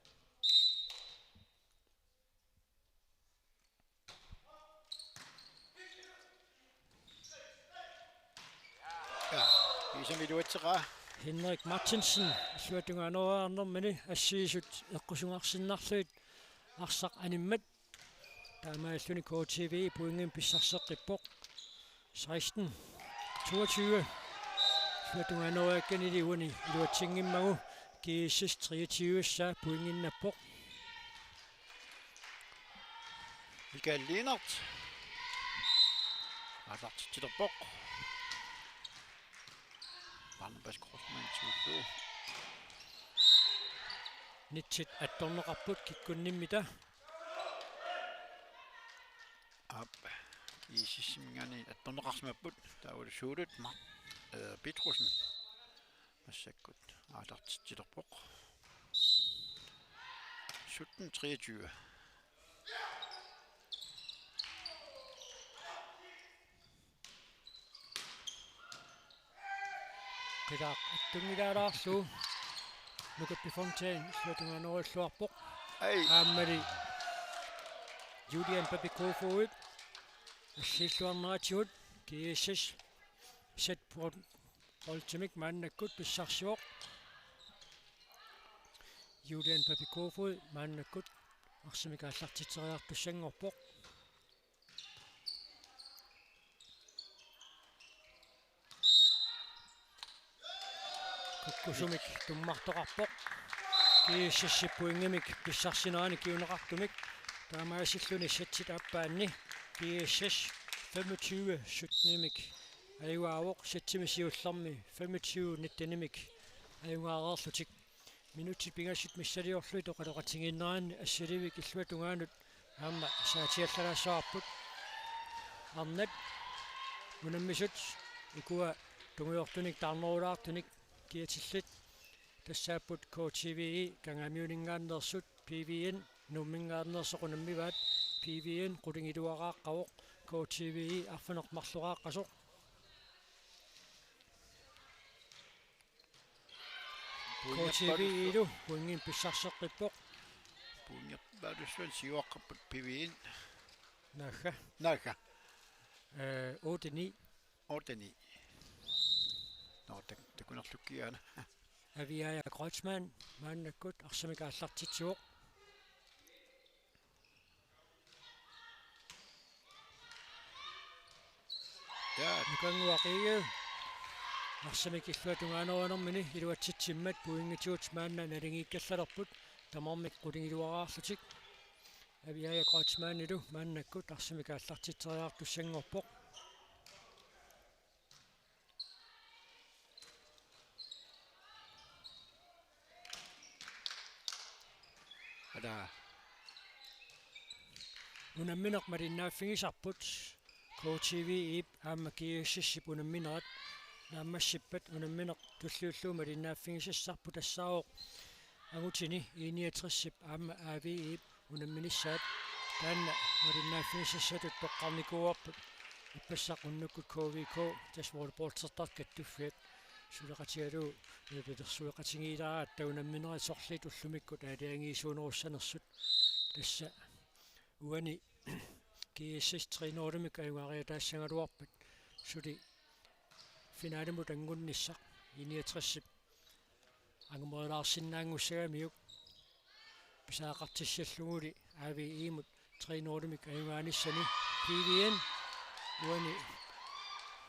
Ja, kiisami iluatseqaa. Henrik Martinsen illuatungaanooriarnermini assigisut eqqusungarsinnarlugit arsaq animmat. Taamaalilluni K T V E pointinik pissarseqqippoq. Seksten toogtyve. Illuatungaanooriakkanili uani iluatsinngimmagu G S S treogtyve-ssaa pointinnappoq. Michael Lienert. Aallartitsilerpoq. Barnabas Grossmann siulliuvoq. Nitsit attorneqarput kikkunnimmita. Aap, G S S-iminngaanniit attorneqarsimapput, taavalu Suulut Mar-, øh, Petrussen. Massakkut aallartitsilerpoq. Sytten treogtyve. Qilaq attunngilaalaarlugu Nukappi Fontain illuatungaanooriulluarpoq. Ai. Aammali Julian Papikofoip assiilluarneratigut G S S set boltimik maannakkut pissarsivoq. Julian Papikofoi maannakkut arsamik aallartitseriartussanngorpoq. Kukkusumik tummartoqarpoq. G S S-ip pointimik pissarsinerani kinguneqartumik. Taamaasilluni setsit aappaanni G S S femogtyve syttenimik ajugaavoq, setsimi siullermi femogtyve nittenimik ajugaareerlutik. Minutsit pingasut missiliorlugit oqaloqatigiinneranni Assilivik illuatungaanut aamma saatsiallalaassavarput. Arnat unammisut ukua tungujortunik taarnerulaartunik kiatillit tassaapput K T V E Kangaamiuninngaanneersut, P V N Nuumminngaanneersoq unammivaat, P V N qulingiluaraaqqavoq, K T V E arfineq-marloraaqqasoq. K T V E-lu pointimik pissarseqqippoq. Puingerpaalussuan siuaqqapput P V N. Naagga. Naagga. Øh, otte ni. Otte ni. Nå, tak-, takunerlukkigaana. Aviaja Kreutzmann maannakkut arsamik aallartitsivoq. Ja. Nukannguaq Egede arsamik illuatungaanerunermini iluatsitsimmat pointigut maanna naligiikkallalerput, tamarmik qulingiluaraarlutik. Aviaja Kreutzmannilu maannakkut arsamik aallartitseriartussanngorpoq. Ada. Unammineq malinnaaffigisarput K T V E-p aamma G S S-ip unamminerat naammassippat unammineq tulliullugu malinnaaffigisassarput tassaavoq angutini I niogtres-ip aamma A V E-p unamminissaat taanna malinnaaffigisassatut toqqarnikuuarput ippassaq unnukkut K V K tassa volleyballtertaq kattuffiat suleqatigalugu ilulilersueqatigiilaaratta unamminerat sorliit ullumikkut aalajangiisuunerussanersut tassa uani G S S tre nul-imik ajugariataassagaluarpat suli finalimut anngunnissaq I niogtres-ip angumerilaarsinnaanngussagamiuk pisariaqartissalluguli A V E-mut tre nul-imik ajugaanissani P V N uani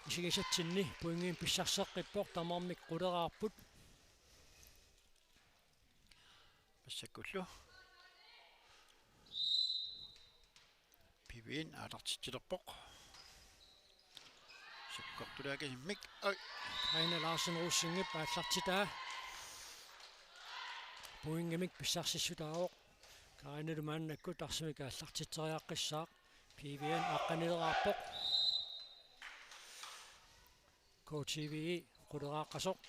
isigisatsinni pointimik pissarseqqippoq tamarmik quleraarput. Massakkullu P V N aallartitsilerpoq. Sakkortulaakasimmik. Oj. Karina Larsen Rosingip aallartitaa pointimik pissarsissutaavoq. Karinalu maannakkut arsamik aallartitseriaqqissaaq. P V N aqqanileraarpoq. K T V E quleraaqqasoq.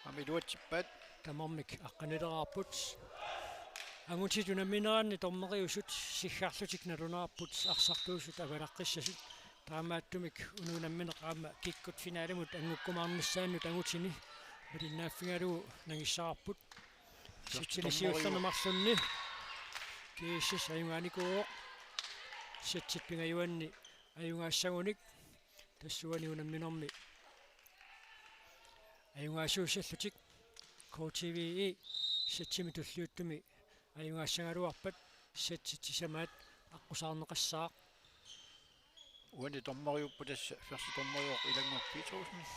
Aamma iluatsippaat. Tamarmik aqqanileraarput. Angutit unammineranni dommeriusut siggarlutik nalunaarput arsartuusut avalaqqissasut. Taamaattumik unammineq aamma kikkut finalimut angukkumaarnissaannut angutini malinnaaffigalugu nangissavarput. Settini siullerni marlunni G S S ajugaanikuuvoq. Settit pingajuanni ajugaassagunik. Tassuani unamminermi ajugaasuussallutik K T V E settimik tulliuttumi ajugaassagaluarpat settit sisamaat aqqusaarneqassaaq. Uani dommeriuppoq tassa første dommeriuvoq Ilannguaq Petrussenip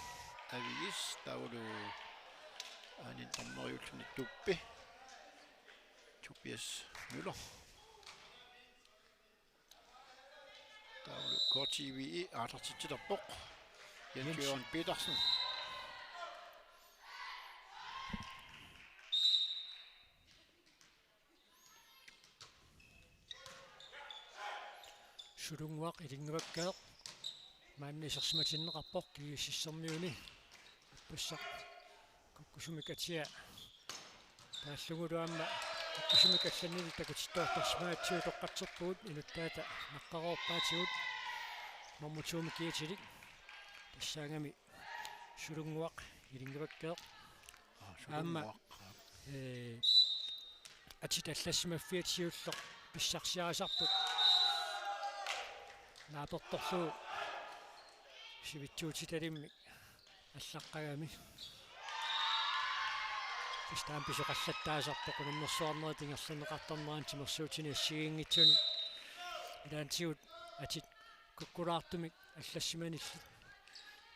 A V S taavalu anden dommeriulluni Tuppi Tobias Møller. Taavalu K T V E aallartitsilerpoq. Jens Jens. Jørgen Petersen. Sulunnguaq Ilinngivakkeeraq maanna isersimatinneqarpoq G S S-ermiuni. Ippassaq kukkusumik atia taallugulu aamma kukkusumik allannili takutittoortarsimagatsigu toqqatserpugut, inuttaata naqqaroorpaatigut nummer to-mik kiatilik. Tassaagami Sulunnguaq Ilinngivakkeeraq. Aa, aamma Sulunnguaq. Ee, atit allassimaffiat siulleq pissarsiarisarput. Naapertorlugu sivitsuutitalimmik allaqqagami. Tassa taama pisoqallattaasarpoq unammersuarnerit ingerlanneqartarneranni timersuutini assigiinngitsuni. Ilaatigut atit kukkulaartumik allassimanillit.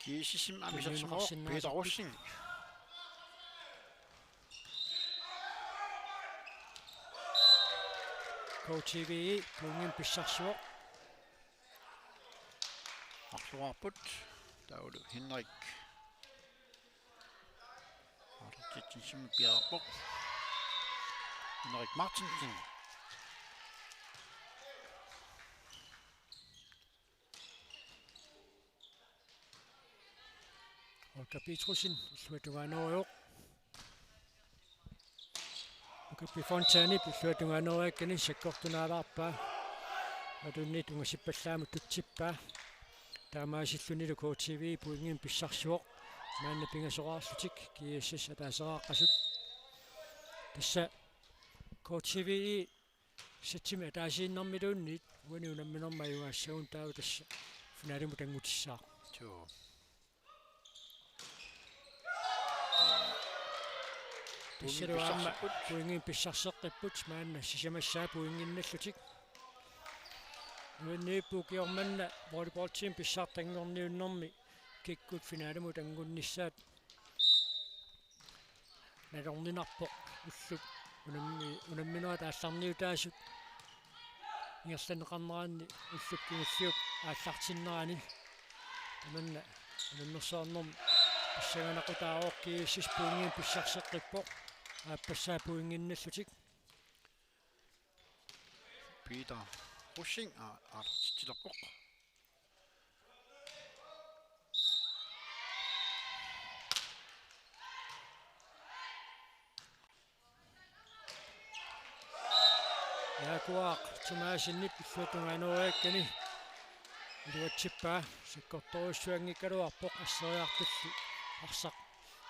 G S S-imi aamma isersimavoq Peter Rosing. K T V E pointimik pissarsivoq. Arluarput taavalu Henrik. Martin Jensen piaarpoq. Henrik Martinsen. Olga Petersen illuatungaaneruvoq. Ukappi Fontanep illuatungaaneruakkani sakkortunaalaarpaa. Malunnit ungasippallaamut tutsippaa. Taamaasillunilu K T V pointimik pissarsivoq. Maanna pingasoraarlutik G S S ataaseraaqqasut. Tassa K T V settimi ataasiinnarmiluunniit uani unamminermi ajugaassagunik taava tassa finalimut anngutissaaq. Joo. Assalu aamma pointinik pissarseqqipput, maanna sisamassaat pointinnallutik. Nuanniippoq ukiormanna volleyballtiimi pissartanngorniunnermi kikkut finalemut anngunnissaat. Nalorninarpoq ullut unammi-, unamminerat aallarniutaasut ingerlanneqarneranni ullup kingulliup aallartinnerani. Tamanna unammersuarnermi pissanganaqutaavoq, GSS pointinik pissarseqqippoq. Aappassaat pointinnallutik. Peter Rosing aa-, aallartitsilerpoq. Jaakuaaq Thomassenip illuatungaanoorakkani iluatsippaa, sakkortoorujussuanngikkaluarpoq asseriartulli arsaq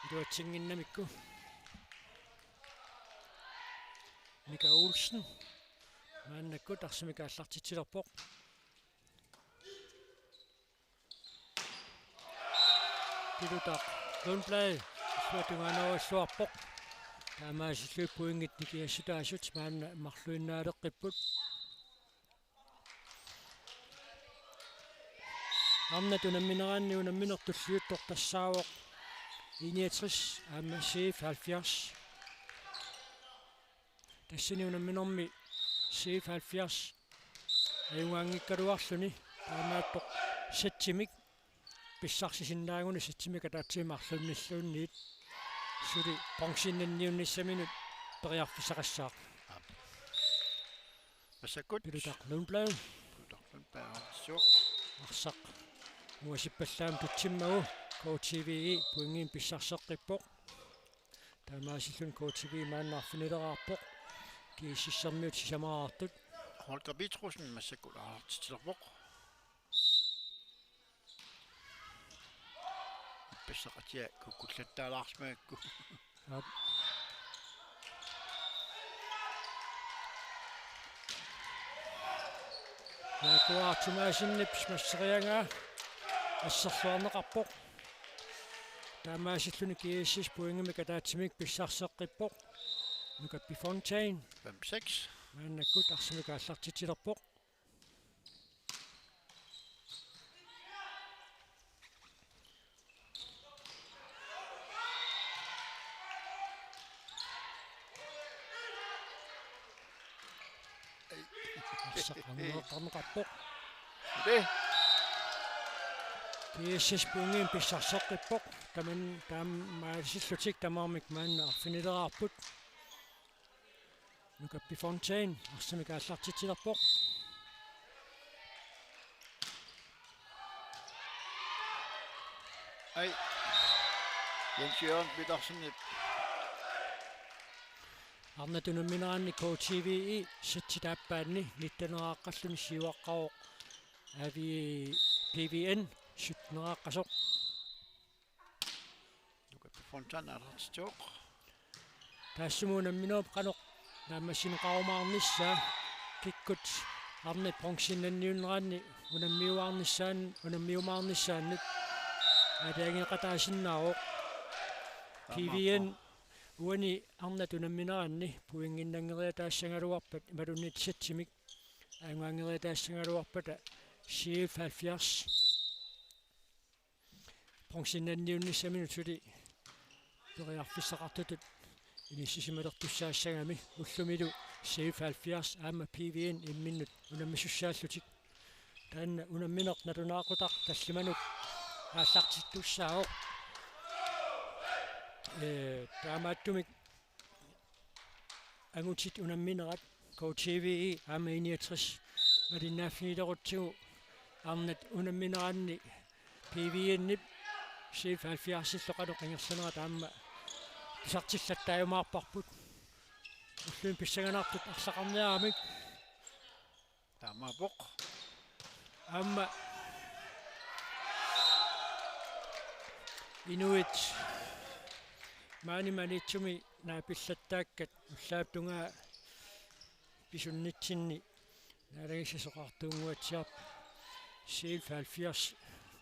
iluatsinnginnamikku. Mika Olsen maannakkut arsamik aallartitsilerpoq. Pilutaq Lundblad illuatungaanerugalluarpoq. Taamaasilluni pointit nikingassutaasut maanna marluinnaaleqqipput. Arnat unammineranni unammineq tulliuttoq tassaavoq I niogtres aamma C F halvfjerds. Tassani unamminermi C F halvfjerds ajugaanngikkaluarluni taamaattoq settimik pissarsisinnaagunik settimik ataatsimik marlunnilluunniit suli bronzennanniunnissaminut periarfissaqassaaq. Aap. Massakkut. Pilutaq Lundblad. Pilutaq Lundblad, arsaq. Arsaq. Muasippallaam tutsimmagu K T V E pointinik pissarseqqippoq. Taamaasilluni K T V maanna arfinileraarpoq. GSS-ermiut sisamaraartut. Holger Petrussen massakkut aallartitsilerpoq. Ippassaq atia kukkullattaalaarsimagakku. Aap. Jaakuaaq Thomassenip smasseriagaa asserluarneqarpoq. Taamaasilluni GSS pointimik ataatsimik pissarseqqippoq. Nukappi Fontain. Fem seks. Maannakkut arsamik aallartitsilerpoq. Arsaq angueqqarneqarpoq. Tee. GSS pointinik pissarseqqippoq. Taman-, taamaasillutik tamarmik maanna arfinileraarput. Nukappi Fontain arsamik aallartitsilerpoq. Ai. Jens Jørgen Petersenip. Arnat unammineranni K T V E settit aappaanni nitteneraaqqalluni siuaqqavoq A V P V N sytteneraaqqasoq. Nukappi Fontain aallartitsivoq. Taassuma unamminerup qanoq naammassineqarumaarnissaa, kikkut arnat bronzennanniunneranni unammiuaarnissaan-, unammiumaarnissaannut aalajangeeqataasinnaavoq. P V N uani arnat unammineranni pointinnanngeriataassagaluarpat imaluunniit settimik ajugaanngeriataassagaluarpata C F halvfjerds. Bronzennanniunnissaminut suli periarfissaqartutut inissisimalertussaassagami ullumilu C F halvfjerds aamma P V N imminnut unammisussaallutik. Taanna unammineq nalunaaqutaq tallimanut aallartittussaavoq. Ee, taamaattumik angutit unamminerat K T V E aamma I niogtres malinnaaffigilerutsigu arnat unammineranni P V N-ip C F halvfjerds-illu qanoq ingerlanerata aamma tusartillattaajumaarparput. Ullumi pissanganartut arlaqarniaramik. Taamaappoq. Aamma inuit maani Maniitsumi naapillattaakkat ullaap tungaa pisunnitsinni naalagissasoqartuunnguatsiarput C F halvfjerds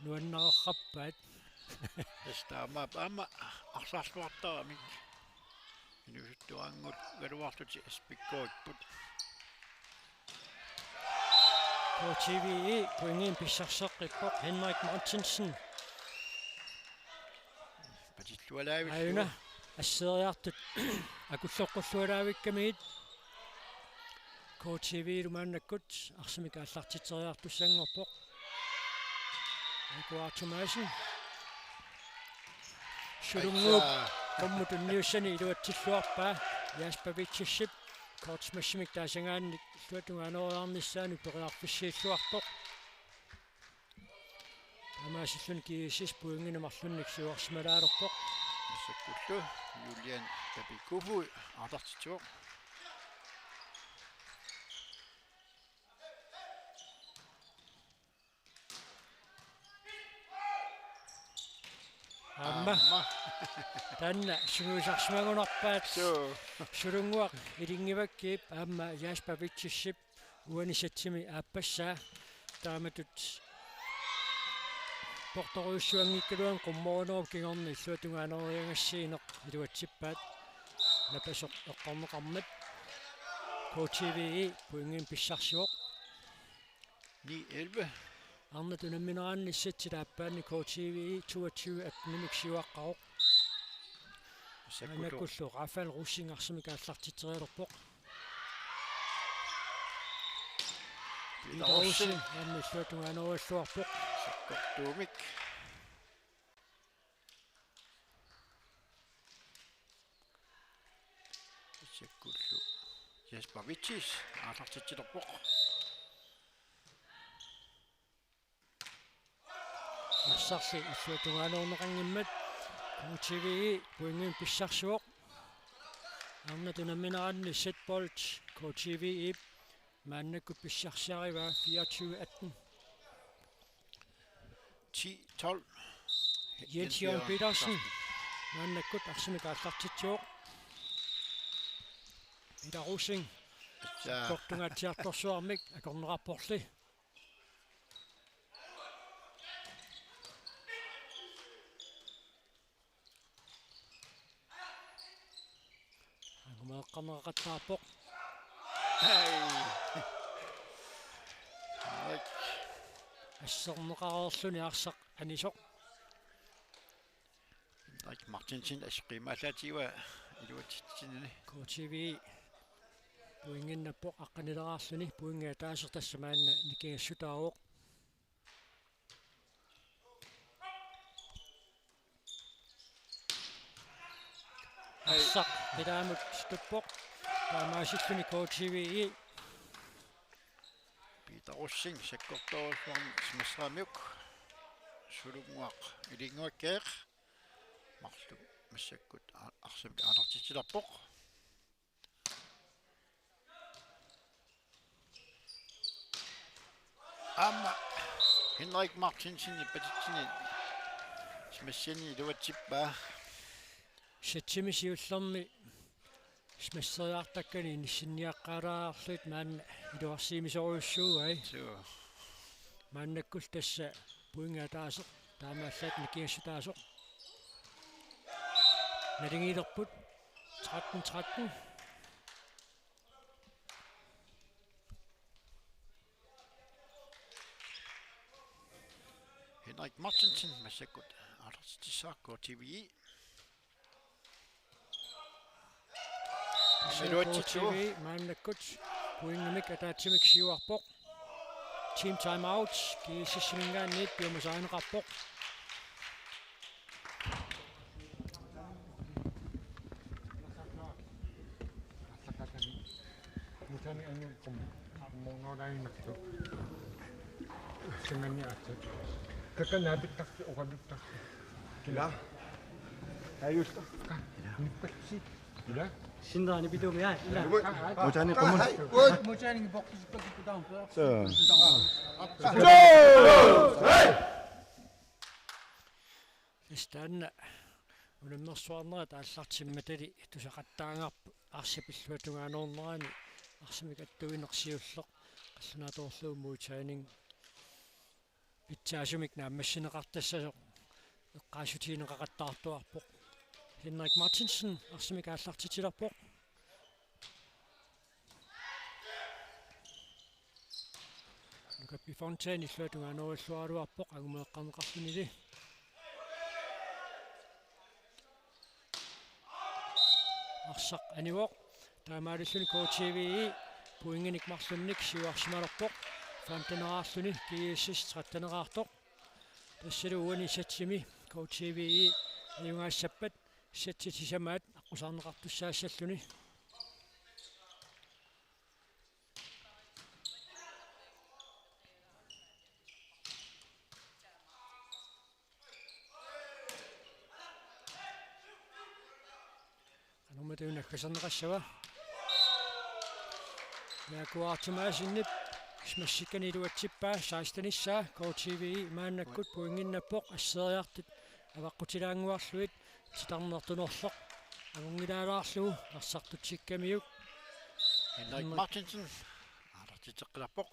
nuannarerrappaat. Tassa taamaappoq aamma arsarluartaramik. Inuusuttuaranngikkaluarlutik S P K-ikkut. K T V E pointinik pissarseqqippoq, Henrik Martinsen. Patillualaavillu. Aajuna asseeriartut akulloqqullualaavikkamigit. K T V-lu maannakkut arsamik aallartitseriartussanngorpoq. Nikolaj Thomassen. Sulunnguup Aitsa. Qummut tunniussani iluatsilluarpaa. Jasper Vitschip kortsmassimik taasagaannik illuatungaanooriarnissaanut periarfissiilluarpoq. Taamaasilluni G S S pointinik marlunnik siuarsimalaalerpoq. Massakkullu Julian Papikufui aallartitsivoq. Aamma. Aamma. Taanna sungiusarsimagunarpaat. Suu. Sulunnguaq Ilingivakkip aamma Jasper Vitschip uani satsimi aappassaa. Taamatut portorujussuanngikkaluarluni qummoroornerup kingorna illuatungaanooriagassiineq iluatsippaat. Napasoq eqqorneqarmat. K T V E pointinik pissarsivoq. Ni elleve. Arnat unammineranni setip aappaani K T V E toogtyve atten-imik siuaqqavoq. Massakkullu. Maannakkullu Rafael Rosing arsamik aallartitserialerpoq. Peter Peter Rosing. Rosing, aamma illuatungaanooriarluarpoq. Sakkortuumik. Massakkullu Jasper Vitschip aallartitsilerpoq. Arsarli illuatungaanoorneqanngimmat K T V E pointinik pissarsivoq. Arnat unammineranni setbold K T V E-p maannakkut pissarsiarivaa fireogtyve atten. Ti tolv. Jens Jørgen Petersen. Maannakkut arsamik aallartitsivoq. Peter Rosing. Aatsaat. Kortungatsiartorsuarmik akorneqarporli. Angumeeqqarneqaqattaarpoq. Hej. Henrik. Asserneqareerluni arsaq anisoq. Henrik Martinsen assiqiimaallaatigivaa iluatsitsinani. K T V pointinnappoq aqqanileraarluni, pointi ataaseq tassa maanna nikingassutaavoq. Arsaq qilaamut tuppoq. Taamaasilluni K T V E. Peter Rosing sakkortoorsuarmik simassaamiuk. Sulunnguaq Ilingivakkit. Marluk massakkut a-, arsamik aallartitsilerpoq. Aamma Henrik Martinsen ipatitsini simassani iluatsippaa. Satsimi siullermi simasseriartakkani inissinniaqqaalaarluit maanna iluarsiimisorujussuugai. Suu. Maannakkullu tassa pointi ataaseq taamaallaat nikingassutaasoq. Naligiilerput tretten tretten. Henrik Martinsen massakkut aallartitsissaaq K T V E. Iluatsitsivoq. K T V maannakkut pointimik ataatsimik siuarpoq. Team timeout, G S S-iminngaanniit piumasarineqarpoq. Ila. Ajusta. Ka. Nippatsi. Ila. Sindaani pituumi, aa, ila. Mutaani qumun. Mutaani bokkis bokkis putaam. Suu. Taanna unammersuarnerat aallartimmatali tusaqattaarparput arsaq illuatungaanoornerani arsamik attuineq siulleq qallunaatoorlugu Mutaani pitsaasumik naammassineqartassasoq eqqaassutigineqaqattaartuarpoq. Henrik Martinsen arsamik aallartitsilerpoq. Nuka P. Fontaine illuatungaa noorluaraluarpoq angumeeqqarneqarlunili. Arsaq anivoq. Taamaalilluni K T V E pointinik marlunnik siuarsimalerpoq. Femteneraarluni G S S tretteneraartoq. Tassalu uani satsimi K T V E ajugaassappat satsitissamaat aqqusaarneqartussaassalluni. Qanormita una naggaserneqassava. Jaaku Artemasenip smash-ikkani iluatsippaa sekstenissaa. K T V E maannakkut pointinnappoq, asseeriartut avaqqutilaannguarlugit titarnertunorloq amunngilaalaarlugu arsartutsikkamiuk. Henrik Martinsen aallartitseqqilerpoq.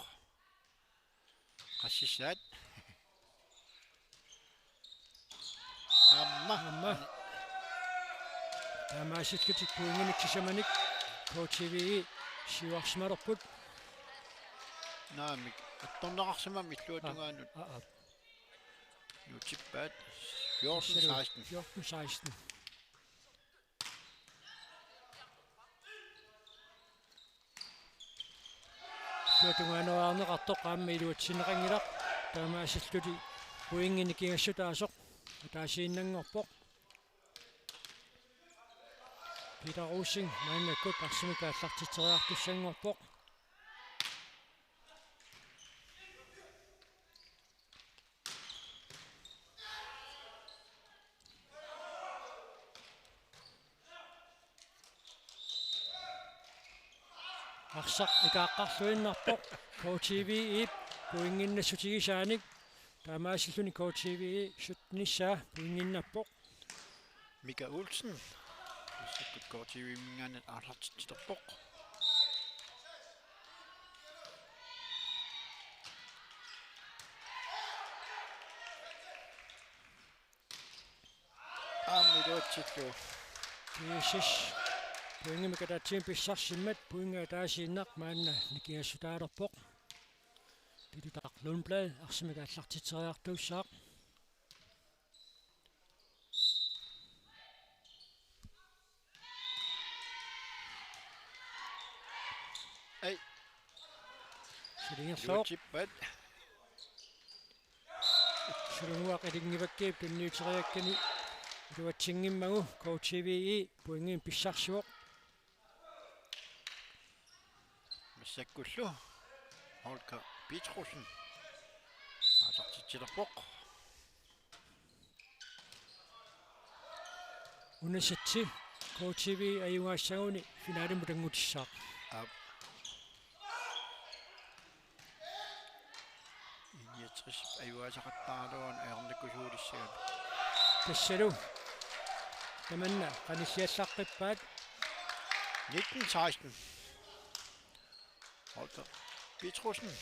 Qassissaat. Aamma. Aamma. Taamaasillutik pointinik sisamanik K T V E siuarsimalerput. Naamik, attorneqarsimammat illuatungaanut. Aa, aa. Nuutippaat. Fjorten seksten. Fjorten seksten. Illuatungaanut arneqartoq aamma iluatsinneqanngilaq. Taamaasillutik pointinik nikingassutaasoq ataasiinnanngorpoq. Peter Rosing maannakkut arsamik aallartitseriartussanngorpoq. Arsaq ikaaqqarluinnarpoq K T V E-p pointinnassutigisaanik. Taamaasilluni K T V E syttenissaa pointinnappoq. Mika Olsen. Massakkut K T V-minngaanniit aallartitsilerpoq. Aamma iluatsillugu. G S S pointimik ataatsimik pissarsimmat pointi ataasiinnaq maanna nikingassutaalerpoq. Pitutaq Lundblad arsamik aallartitseriartuussaaq. Ai. Sulingerlooq. Iluatsippaat. Sulunnguaq Ilinngivakkiip tunniuteriakkani iluatsinngimmagu K T V E pointimik pissarsivoq. Massakkullu Holger Petrussen aallartitsilerpoq. Una satsi K T V E ajugaassaguni finalimut anngutissaaq. Aap. Niogtres ajugaasaqattaaraluarluni ajornakusuulissagami. Tassalu tamanna qanilliallaqqippaat. Nitten seksten. Holger Petrussen.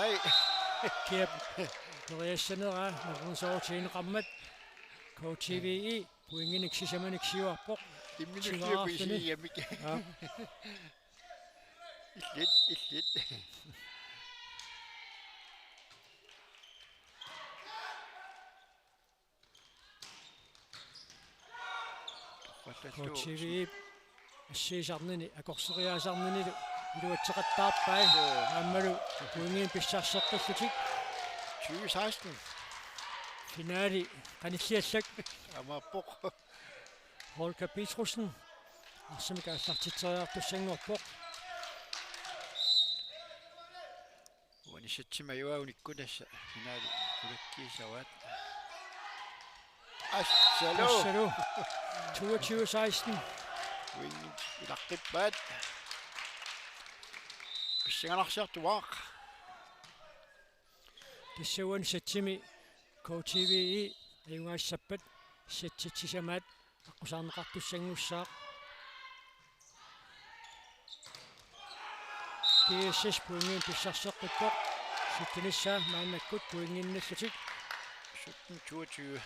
Ai. Kiap. Koriassanera nerunsoorutigineqarmat. K T V E pointinik sisamanik siuarpoq. Imminulliup isigigamik. Aa. Illit, illit. K T V E assiisarnini, akorseriaasarninilu iluatseqattaarpai. Joo. Aammalu pointimik pissarseqqillutik. Tyve seksten. Finali qanilliallak. Amaappoq. Holger Petrussen arsamik aallartitseriartussanngorpoq. Uani satsimi ajugaanikku tassa finaali qulakkiissavaat. Assalu. Assalu. Toogtyve seksten. Pointit ilaqqippaat. Pissanganarsiartuaaq. Tassa uani satsimi K T V E ajugaassappat satsitsisamaat aqqusaarneqartussanngussaaq. G S S pointinik pissarseqqippoq. Syttenissaa maannakkut pointinnillutik. Sytten toogtyve.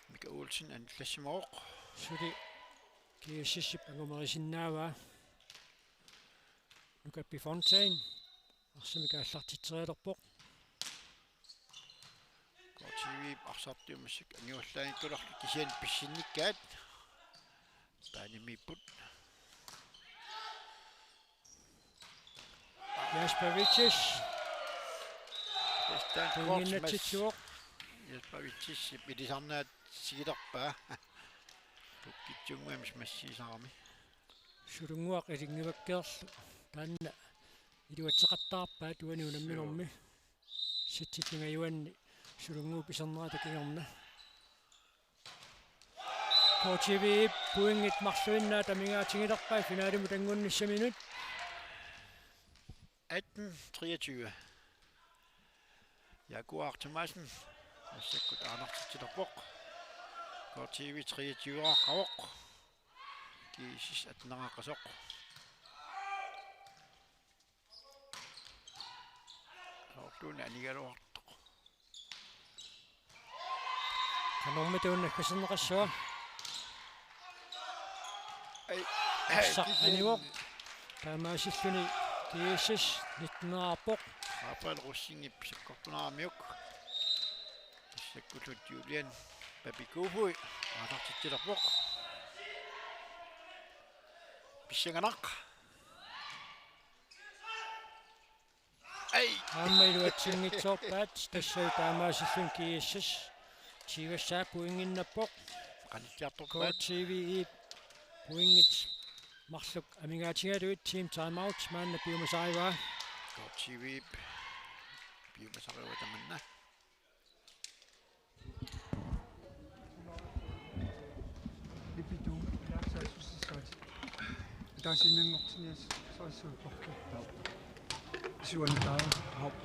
Mika Olsen anillassimavoq. Suli G S S-ip angumerisinnaavaa. Nuka P. Fontaine arsamik aallartitserialerpoq. K T V-p arsartuummassuk angivallaanngikkaluarluni kisianni pissinnikkaat. Paanimiipput. Jasper Vitsis. Tassa taanna pointinnaatsitsivoq. Jasper Vitsisip ilisarnaatsigilerpaa. Pukkitsunnguamik smassiisarami. Sulunnguaq ilinngivakkeerlu taanna iluatseqattaarpaat uani unamminermi. Sætsit pingajuanni Sulunnguup isernerata kingorna. K T V-p pointit marluinnaat amigaatigilerpai finalimut anngunnissaminut. Atten treogtyve. Jaguar Thomassen massakkut aallartitsilerpoq. K T V treogtyve-aaqqavoq. G S S atteneraqqasoq. Soorluuna anigaluartoq. Qanormita una naggaserneqassava? Ai, arsaq kisianni anivoq. Taamaasilluni G S S nitteneraarpoq. Rafael Rosingip sakkortuneraramiuk. Tassakkullu Julian Papi Kofoed aallartitsilerpoq. Pissanganaq. Ai. Aamma iluatsinngitsoorpaat, tassa taamaasilluni G S S tyvessaa pointinnappoq. Qanitsiartorpaat. K T V-p pointit marluk amigaatigalugit team timeout maanna piumasarivaa. K T V-p piumasarivaa tamanna. Lipituum, ilaassaassussissaat. Ataasiinnanngortinniassarissavut porki. Suantaa. Hop.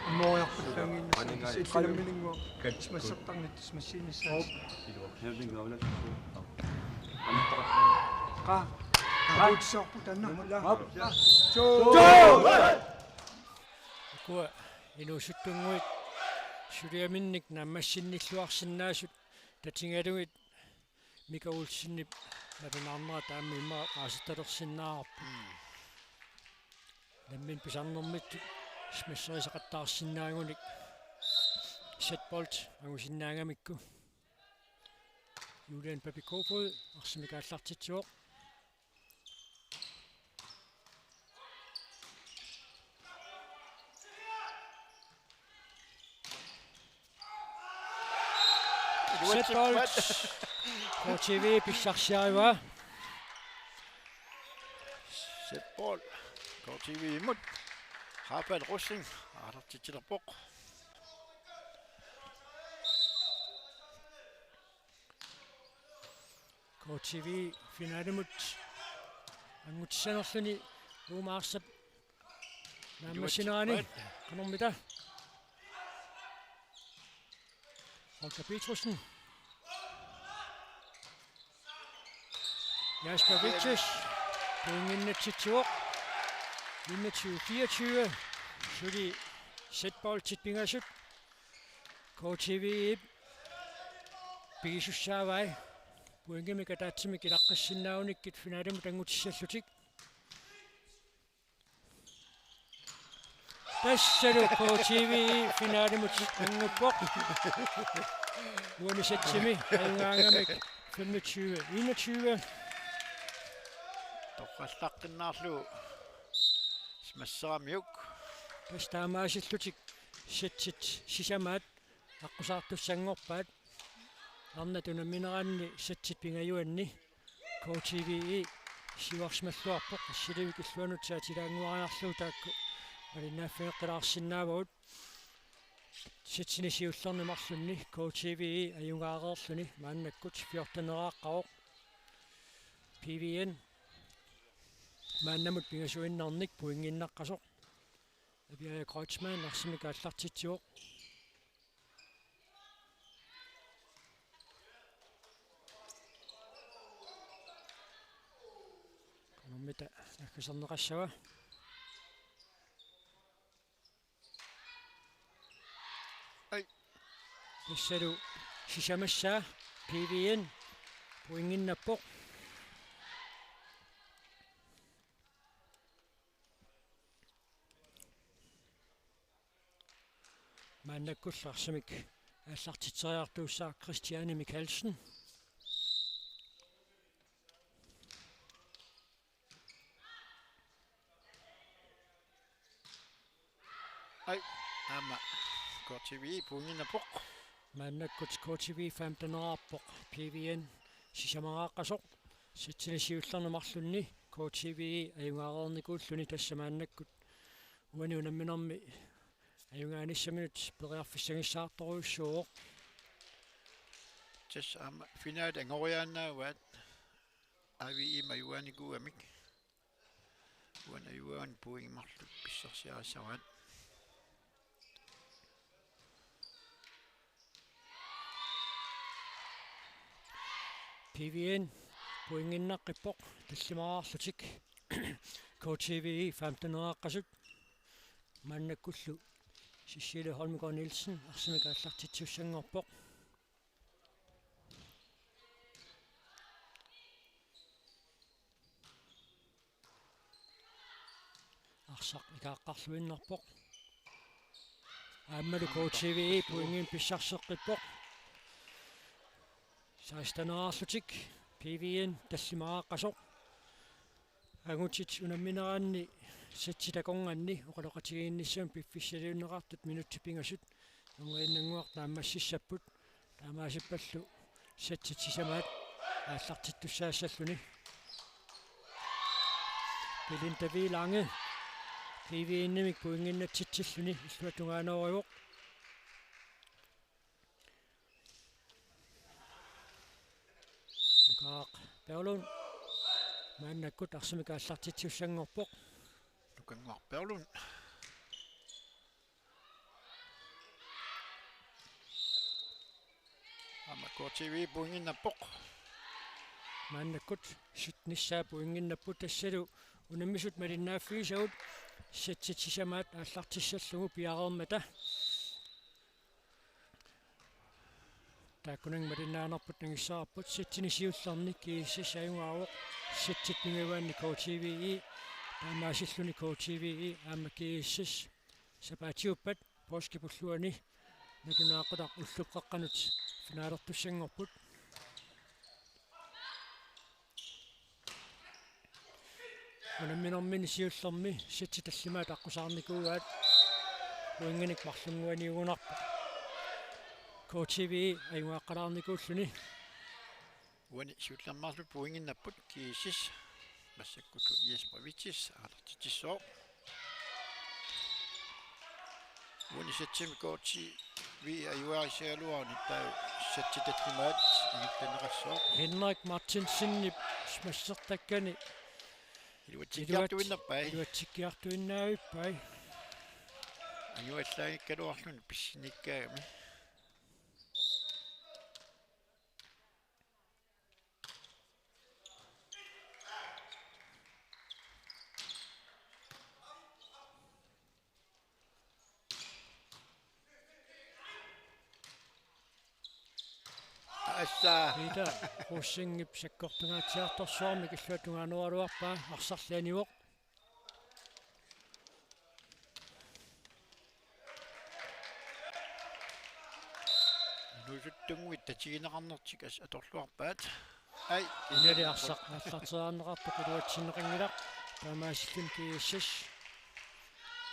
Amooriarpallaangiinnassaat. Sillammilinngua. Smassertarnit smassiinissaat. Hop. Qa. Qa. Qa. Qa. Hop. Qa. Joo. Joo. Ukua inuusuttunnguit suliaminnik naammassinnilluarsinnaasut tatigalugit Mika Olsenip nalunaarnera taama immaqa qaasertalersinnaavarput. Mm. Nammineq pisarnermit smasserisaqattaarsinnaagunik setbold angusinnaagamikku. Julian Papi Kofoed arsamik aallartitsivoq. Setbold. K T V pissarsiarivaa. Setbold. K T V-mut. Rafael Rosing aallartitsilerpoq. K T V finalimut anngutissanerluni uuma arsap naammassinerani. Qanormita? Holger Petersen. Jasper Vitsis pointinnatsitsivoq. Enogtyve fireogtyve. Suli setboldit pingasut K T V-p pigisussaavai. Pointimik ataatsimik ilaqqissinnaagunikku finalimut anngutissallutik. Tassalu K T V finalimut annguppoq. Uani sætsimi ajugaangamik femogtyve enogtyve. Toqqallaqqinnaarlugu smasseramiuk. Tassa taamaasillutik sætsit sisamaat aqqusaartussanngorpaat. Arnat unammineranni sætsit pingajuanni K T V siuarsimalluarpoq, assiliivik illuanut saatilaannguariarlugu taakku malinnaaffigeqqilaarsinnaavagut. Sætsini siullerni marlunni K T V ajugaareerluni maannakkut fjortenneraaqqavoq. P V N maannamut pingasuinnarnik pointinnaqqasoq. Aviaja Kreutzmann arsamik aallartitsivoq. Naggaserneqassava. Ai. Tassalu sisamassaa P V N pointinnappoq. Maannakkullu arsamik aallartitseriartuussaaq Christiane Mikaelsen. Ai, aamma K T V pointinnappoq. Maannakkut K T V femteneqarpoq, P V N sisamaraaqqasoq. Sættini siullerni marlunni K T V ajugaareernikuulluni, tassa maannakkut uani unamminermi ajugaanissaminut periarfissagissaartorujussuuvoq. Tassa aamma finalit angoriaannaavaat A V M ajugaanikuugamik. Uani ajugaani pointit marluk pissarsiarissavaat. P V N pointinnaqqippoq tallimaraarlutik. K T V femteneqaqqasut. Maannakkullu Cecilie Holmgaard Nielsen arsamik aallartitsisussanngorpoq. Arsaq ikaaqqarluinnarpoq. Aammalu K T V pointinik pissarseqqippoq. Seksteneqarlutik P V N tallimaraqqasoq. Angutit unammineranni sætsit akornanni oqaloqatigiinnissamut piffissaliunneqartut minutsit pingasut erngerinnannguaq naammassissapput. Taamaasippallu sætsit sisamaat aallartittussaassalluni. Belinda V. Lange P V N-imik pointinnatsitsilluni illuatungaaneruvoq. Nukaaq Berglund maannakkut arsamik aallartitsisussanngorpoq. Nukannguaq Berglund. Aamma K T V pointinnappoq. Maannakkut syttenissaa pointinnapput, tassalu unammisut malinnaaffigisagut sætsit sisamaat aallartissallugu piareermata. Taakkunani malinnaanerput nangissavarput, sættini siullerni G S S ajugaavoq, sætsit pingajuanni K T V E, taamaasilluni K T V E aamma G S S sapaatiuppat poorskip ulluani nalunaaqutaq ullup qeqqanut finalertussanngorput. Unamminermini siullermi sætsit tallimaat aqqusaarnikuugaat, pointinik marlunnguaniugunarpoq K T V E ajugaaqqalaarnikuulluni. Uani siullermi marluk pointinnapput G S S, massakkut Jesper Vitsis aallartitsissooq. Uani sætsimi K T V ajugaarissagaluaruni taava sætsit tallimaat ingerlanneqassooq. Henrik Martinsenip massertakkani iluatsikkiartuinnarpai. Iluatsikkiartuinnavippai. Ajugallaanngikkaluarluni pissinnikkaangami. Assa. Peter Rosingip sakkortungaatsiartorsuarmik illuatungaanerugaluarpaa, arsarli anivoq. Inuusuttunnguit tatigineqarnertik as atorluarpaat. Ai, inali arsaq aallarteriarneqartoq iluatsinneqanngilaq. Taamaasilluni G S S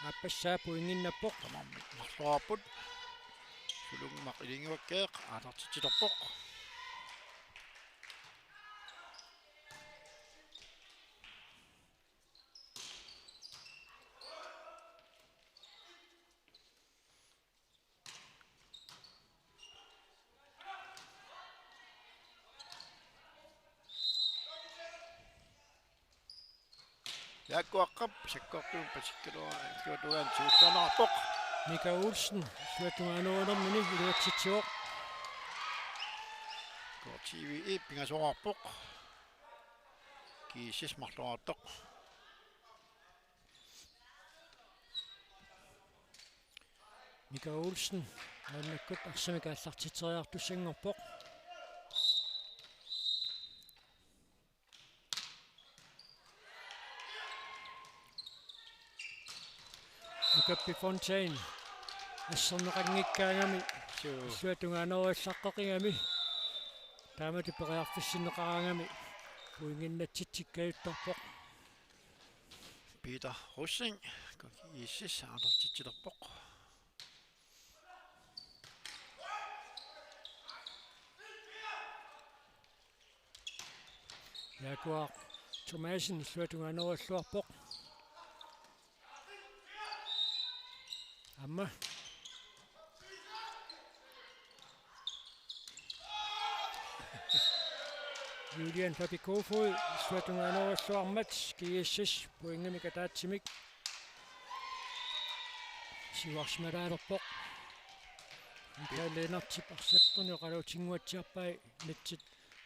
aappassaa pointinnappoq. Tamarmik marluarput. Sulummak Ilingiuakkeeq aallartitsilerpoq. Jaakku Aqqap sakkortuumik pasikkaluaraa illuatungaanut siullerneqarpoq. Mika Olsen illuatungaanerunermini iluatsitsivoq. K T V E pingasoqarpoq. G S S marluartoq. Mika Olsen maannakkut arsamik aallartitseriartussanngorpoq. Nukappi Fontaine asserneqanngikkaangami. Suu. Illuatungaanut allaqqeqigami. Taamatut periarfissinneqaraangami. Pointit natsitsikkajuttarpoq. Peter Rosing, K G S S, aallartitsilerpoq. Jaakuaaq Thomassen illuatungaanut alluarpoq. Aamma. Julian Papikofui illuatungaanut alluarmat G S S pointimik ataatsimik siuarsimalaalerpoq. Mikael Lennartip arsaq tunioqaluutinnguatsiarpai natsit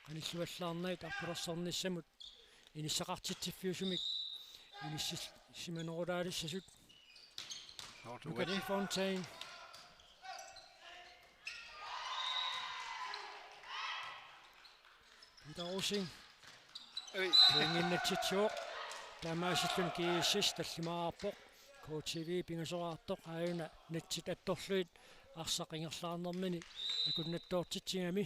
qanilluallaarnagit arpalersornissamut inissaqartitsiffiusumik inissisimanerulaalissasut. Nukapi Fontaine. Peter Rosing. Ui. Pointit natsitsivoq. Taamaasilluni G S S tallimaarpoq. K T V pingasoraartoq aajuna natsit attorlugit arsaq ingerlaarnermini akunnattoortitsigami.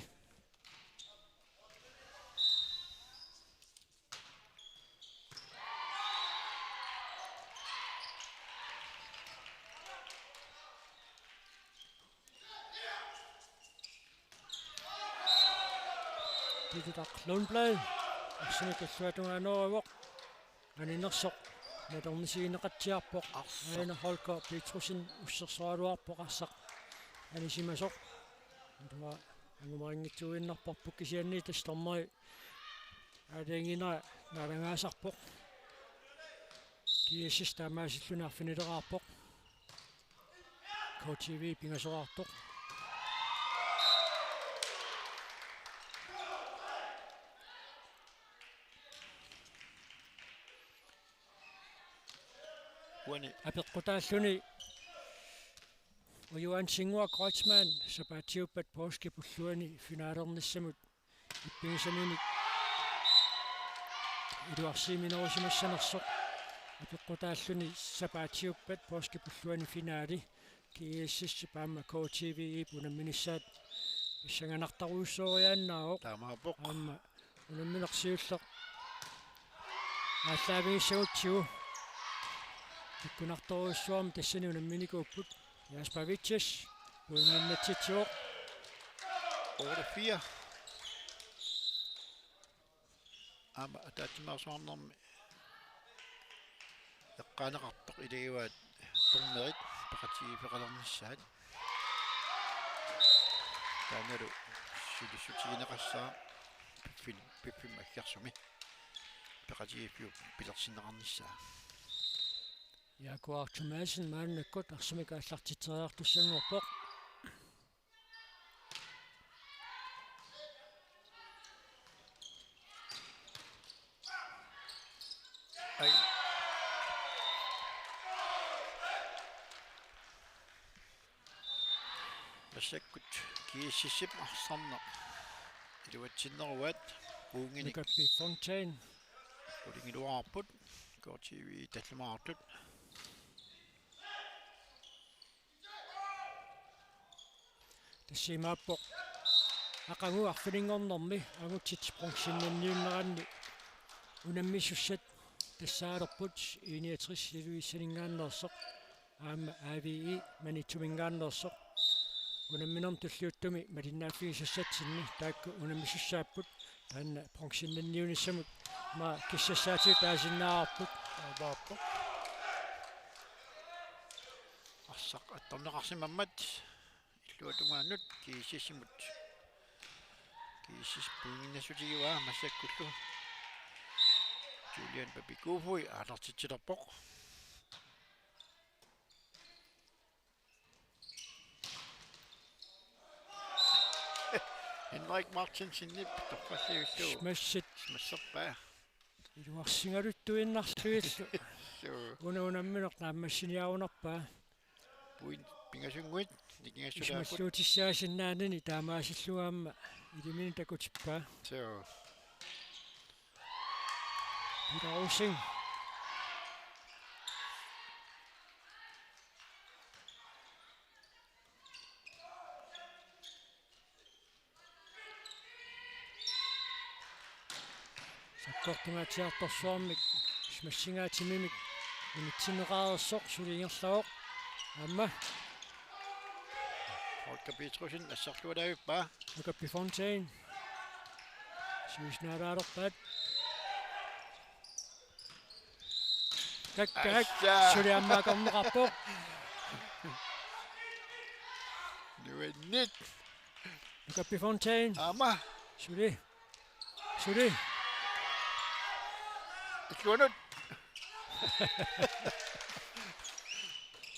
Pitutaq Lundblad. Arsamik illuatungaanut alluarpoq. Aninersoq. Natornisigineqatsiarpoq. Arsaq. Aana Holger Petrussen ussersoraluarpoq arsaq. Anisimasoq. Tua angumarinngitsuinnarparput kisianni tassa dommeri aalajangiinera naalagaasarpoq. G S S taamaasilluni arfinileraarpoq. K T V pingasoraartoq. Uani. Apeqqutaalluni Ujuansinnguaq Kreutzmann sapaatiuppat poorskip ulluani finalernissamut ippigisaminik iluarsiiminerusimassanersoq. Apeqqutaalluni sapaatiuppat poorskip ulluani finale G S S-ip aamma K T V-ip unamminissaat pissanganartorujussuoriaannaavoq. Taamaappoq. Aamma unammineq siulleq aallaavigissagutsigu. Ikkunartorujussuarmik tassani unamminikuupput. Jasper Vitjes, pointit natsitsivoq. Otte fire. Aamma ataatsimeersuarnermi eqqaaneqarpoq ilagivaat dommerit peqatigiiffeqalernissaat. Taannalu sulissutigineqassaaq piffin-, piffimmi aggersumi peqatigiiffiup pilersinneqarnissaa. Jaaku Arthur Madsen maannakkut arsamik aallartitseriartussanngorpoq. Ai. Massakkut G S S-ip arsarneq iluatsinneruaat uunginik. Nukappi Fontaine. Qulingiluaarput K T V tallimaartut. Tassa imaappoq aqagu arfininngornermi angutsit bronzennanniunneranni unammisussat tassaalerput I niogtres Ilulissaninngaanneersoq aamma A V E Maniitsuminngaanneersoq. Unamminermi tulliuttumi malinnaaffigisussatsinni taakku unammisussaapput, taanna bronzennanniunissamut aamma kissassaatit taasinnaavarput. Aavaappoq. Arsaq attorneqarsimammat illuatungaanut G S S-imut. G S S pointit nassutigivaa massakkullu. Julian Papikofui aallartitsilerpoq. Henrik Martinsenip torralliullugu. Smassit. Smasserpaa. Iluarsigaluttuinnarluillu. Suu. Una unammineq naammassiniarunarpaa. Point pingasunnguit nikingassutaapput. Ismalluutissaassinnaanani taamaasillugu aamma iliminut takutippaa. Suu. Peter Rosing. Sakkortungaatsiartorsuarmik smassingaa timimik unitsinneqareersoq suli ingerlavoq. Aamma Holger Petrussen asserlualaavippaa. Nukappi Fontaine. Siusinaalaalerpaat. Kakkaak. Assa. Suli ammaakorneqarpoq. Nuanneq. Nukappi Fontaine. Aamma. Suli. Suli. Illuanut.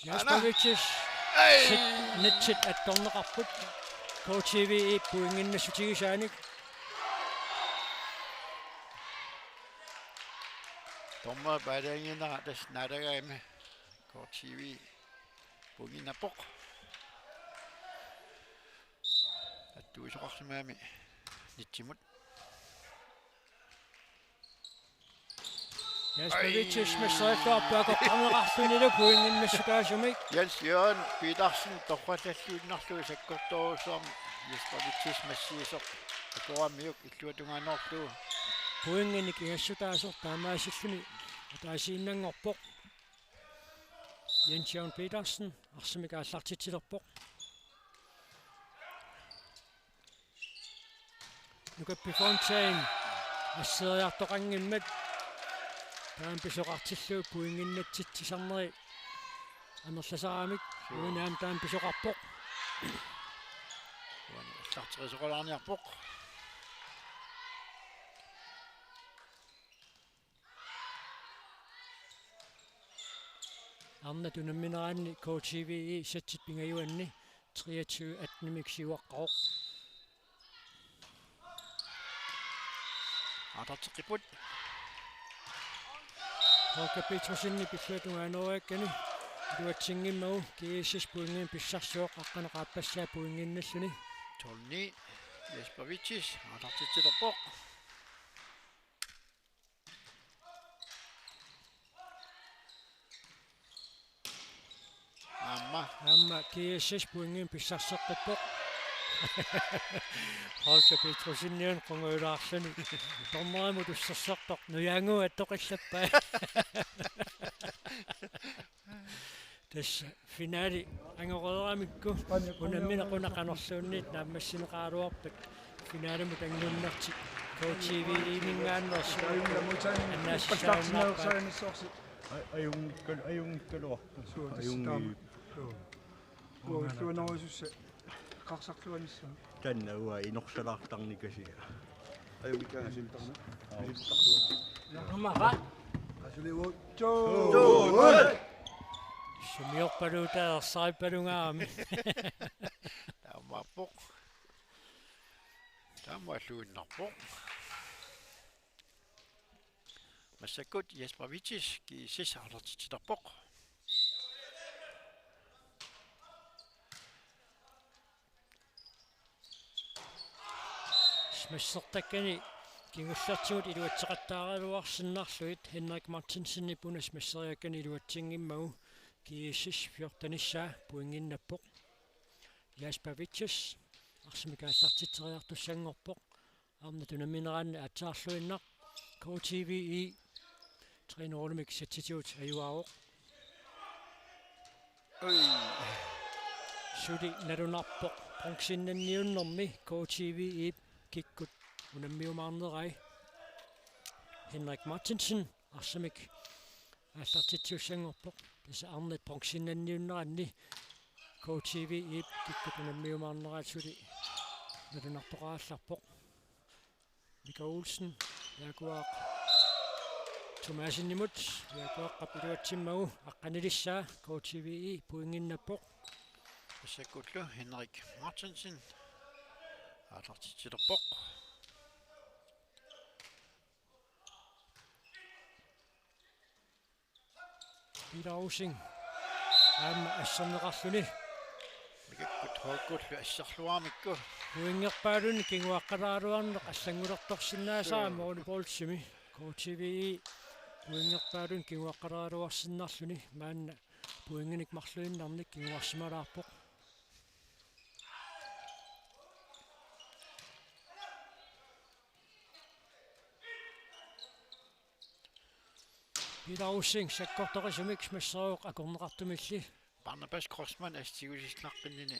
Jaspervicius. Ei. Sit-, netsit attorneqarput. K T V E pointinnassutigisaanik. Dommer paalaangiinnera tassa naalagaami. K T V E pointinnappoq. Attuisoqarsimagami nitsimut. Jaspervicius massarilluarpoq akoqqarneqarlunilu pointinnassutaasumik. Jens Jørgen Petersen torrallalluinnarlugu sakkortoorujussuarmik Jaspervicius massiisoq akoramiuk illuatungaanerlu. Pointinik ingassutaasoq taamaasilluni ataasiinnanngorpoq. Jens Jørgen Petersen arsamik aallartitsilerpoq. Nukappi Fontaine asseriartoqanngimmat taama pisoqartillugu pointinnassutissarneri amerlasaramik. Suu. Uani aamma taama pisoqarpoq. Uani aallarterisoqalaarniarpoq. Arnat unammineranni K T V E setsit pingajuanni treogtyve atten-imik siuaqqavoq. Aallarteqqipput. Holger Petrussenip illuatungaaneruakkani iluatsinngimmagu G S S pointimik pissarsivoq aqqaneq-aappassaa pointinnalluni. Tolv ni. Jaspervicius aallartitsilerpoq. Aamma. Aamma G S S pointimik pissarseqqippoq. Holger Petrussenip qungujulaarluni. Dommerimut ussersertoq nujaanguup attoqillappai. Tassa finale angoreeramikku unammineq una qanorluunniit naammassineqaraluarpat finalimut angunnertik K T V E-minngaanneersoq annaasissaajunnaarpaat. Aj-, ajunngikkalu-, ajunngikkaluarpoq. Suu, tassa taama. Ajunngii-. Suu. Uanga illuanorujussuaq eqqarsarluarnissaa. Taanna uanga inorsalaartarnikuuara. Ajunngikkaangat siullertarneq. Aap. Siullertarlugu. Naamara. Asulivoq. Joo. Joo. Sumiorpaluutaat ersarippaluungaarami. Taamaappoq. Taamaalluinnarpoq. Massakkut Jaspervicius G S S aallartitsilerpoq. Smassertakkani kingullertigut iluatseqattaaraluarsinnarlugit Henrik Martinsenip una smasseriakkani iluatsinngimmagu G S S fjortenissaa pointinnappoq. Jaspervicius arsamik aallartitseriartussanngorpoq. Arnat unammineranni aatsaarluinnaq K T V E tre nul-imik setsitigut ajugaavoq. Oj. Suli nalunarpoq bronzennanniunnermi K T V E-p kikkut unammiumaarnerai. Henrik Martinsen arsamik aallartitsiussanngorpoq. Tassa arnat bronzennanniunneranni K T V E-p kikkut unammiumaarnerai suli nalunartoqarallarpoq. Mika Olsen, Jaakuaaq Thomassenimut, Jaakuaqqap iluatsimmagu aqqanilissaa K T V E pointinnappoq. Tassakkullu Henrik Martinsen aallartitsilerpoq. Peter Rosing. aamma asserneqarluni. Mikakkut H K-llu asserluarmikku. Pointerpaalunnik kinguaqqalaaraluarneq allanngulertorsinnaasara. Sure. Målboldimi. K T V E pointerpaalunnik kinguaqqalaaraluarsinnarluni. Maanna pointinik marluinnarnik kinguarsimalaarpoq. Peter Rosing sakkortoqisumik smasseruvoq akorneqartumilli. Barnabas Grossmann assut tigusissinnaanani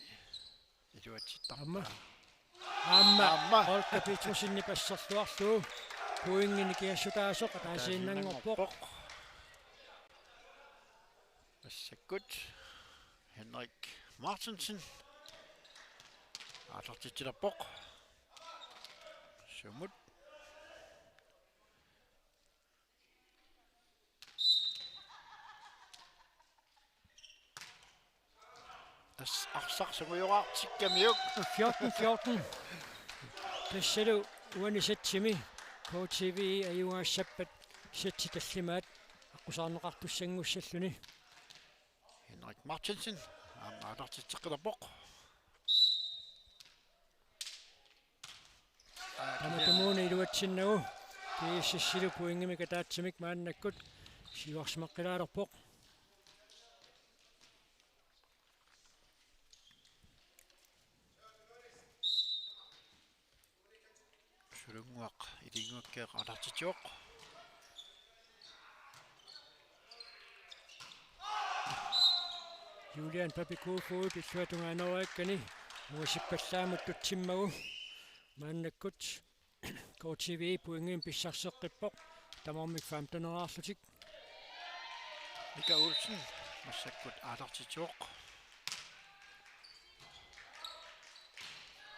iluatsittarpaa. Aamma. Aamma. Aamma. Holger Petersenip asserluarlugu pointinik kiassutaasoq ataasiinnanngorpoq. Massakkut Henrik Martinsen aallartitsilerpoq. Sumut. Tassa arsaq sungiuaartikkamiuk. Fjorten fjorten. Tassalu uani sættimi K T V E ajugaassappat sættit tallimaat aqqusaarneqartussanngussalluni. Henrik Martinsen aamma aallartitseqqilerpoq. Tamatumuuna iluatsinnagu GSS-ilu pointimik ataatsimik maannakkut siuarsimaqqilaalerpoq. Sulunnguaq Ilinnguakkiaq aallartitsivoq. Julian Papi Kofoed illuatungaaneruakkani uasippallaammut tutsimmagu maannakkut K T V E pointimik pissarseqqippoq, tamarmik femteneraarlutik. Mika Olsen massakkut aallartitsivoq.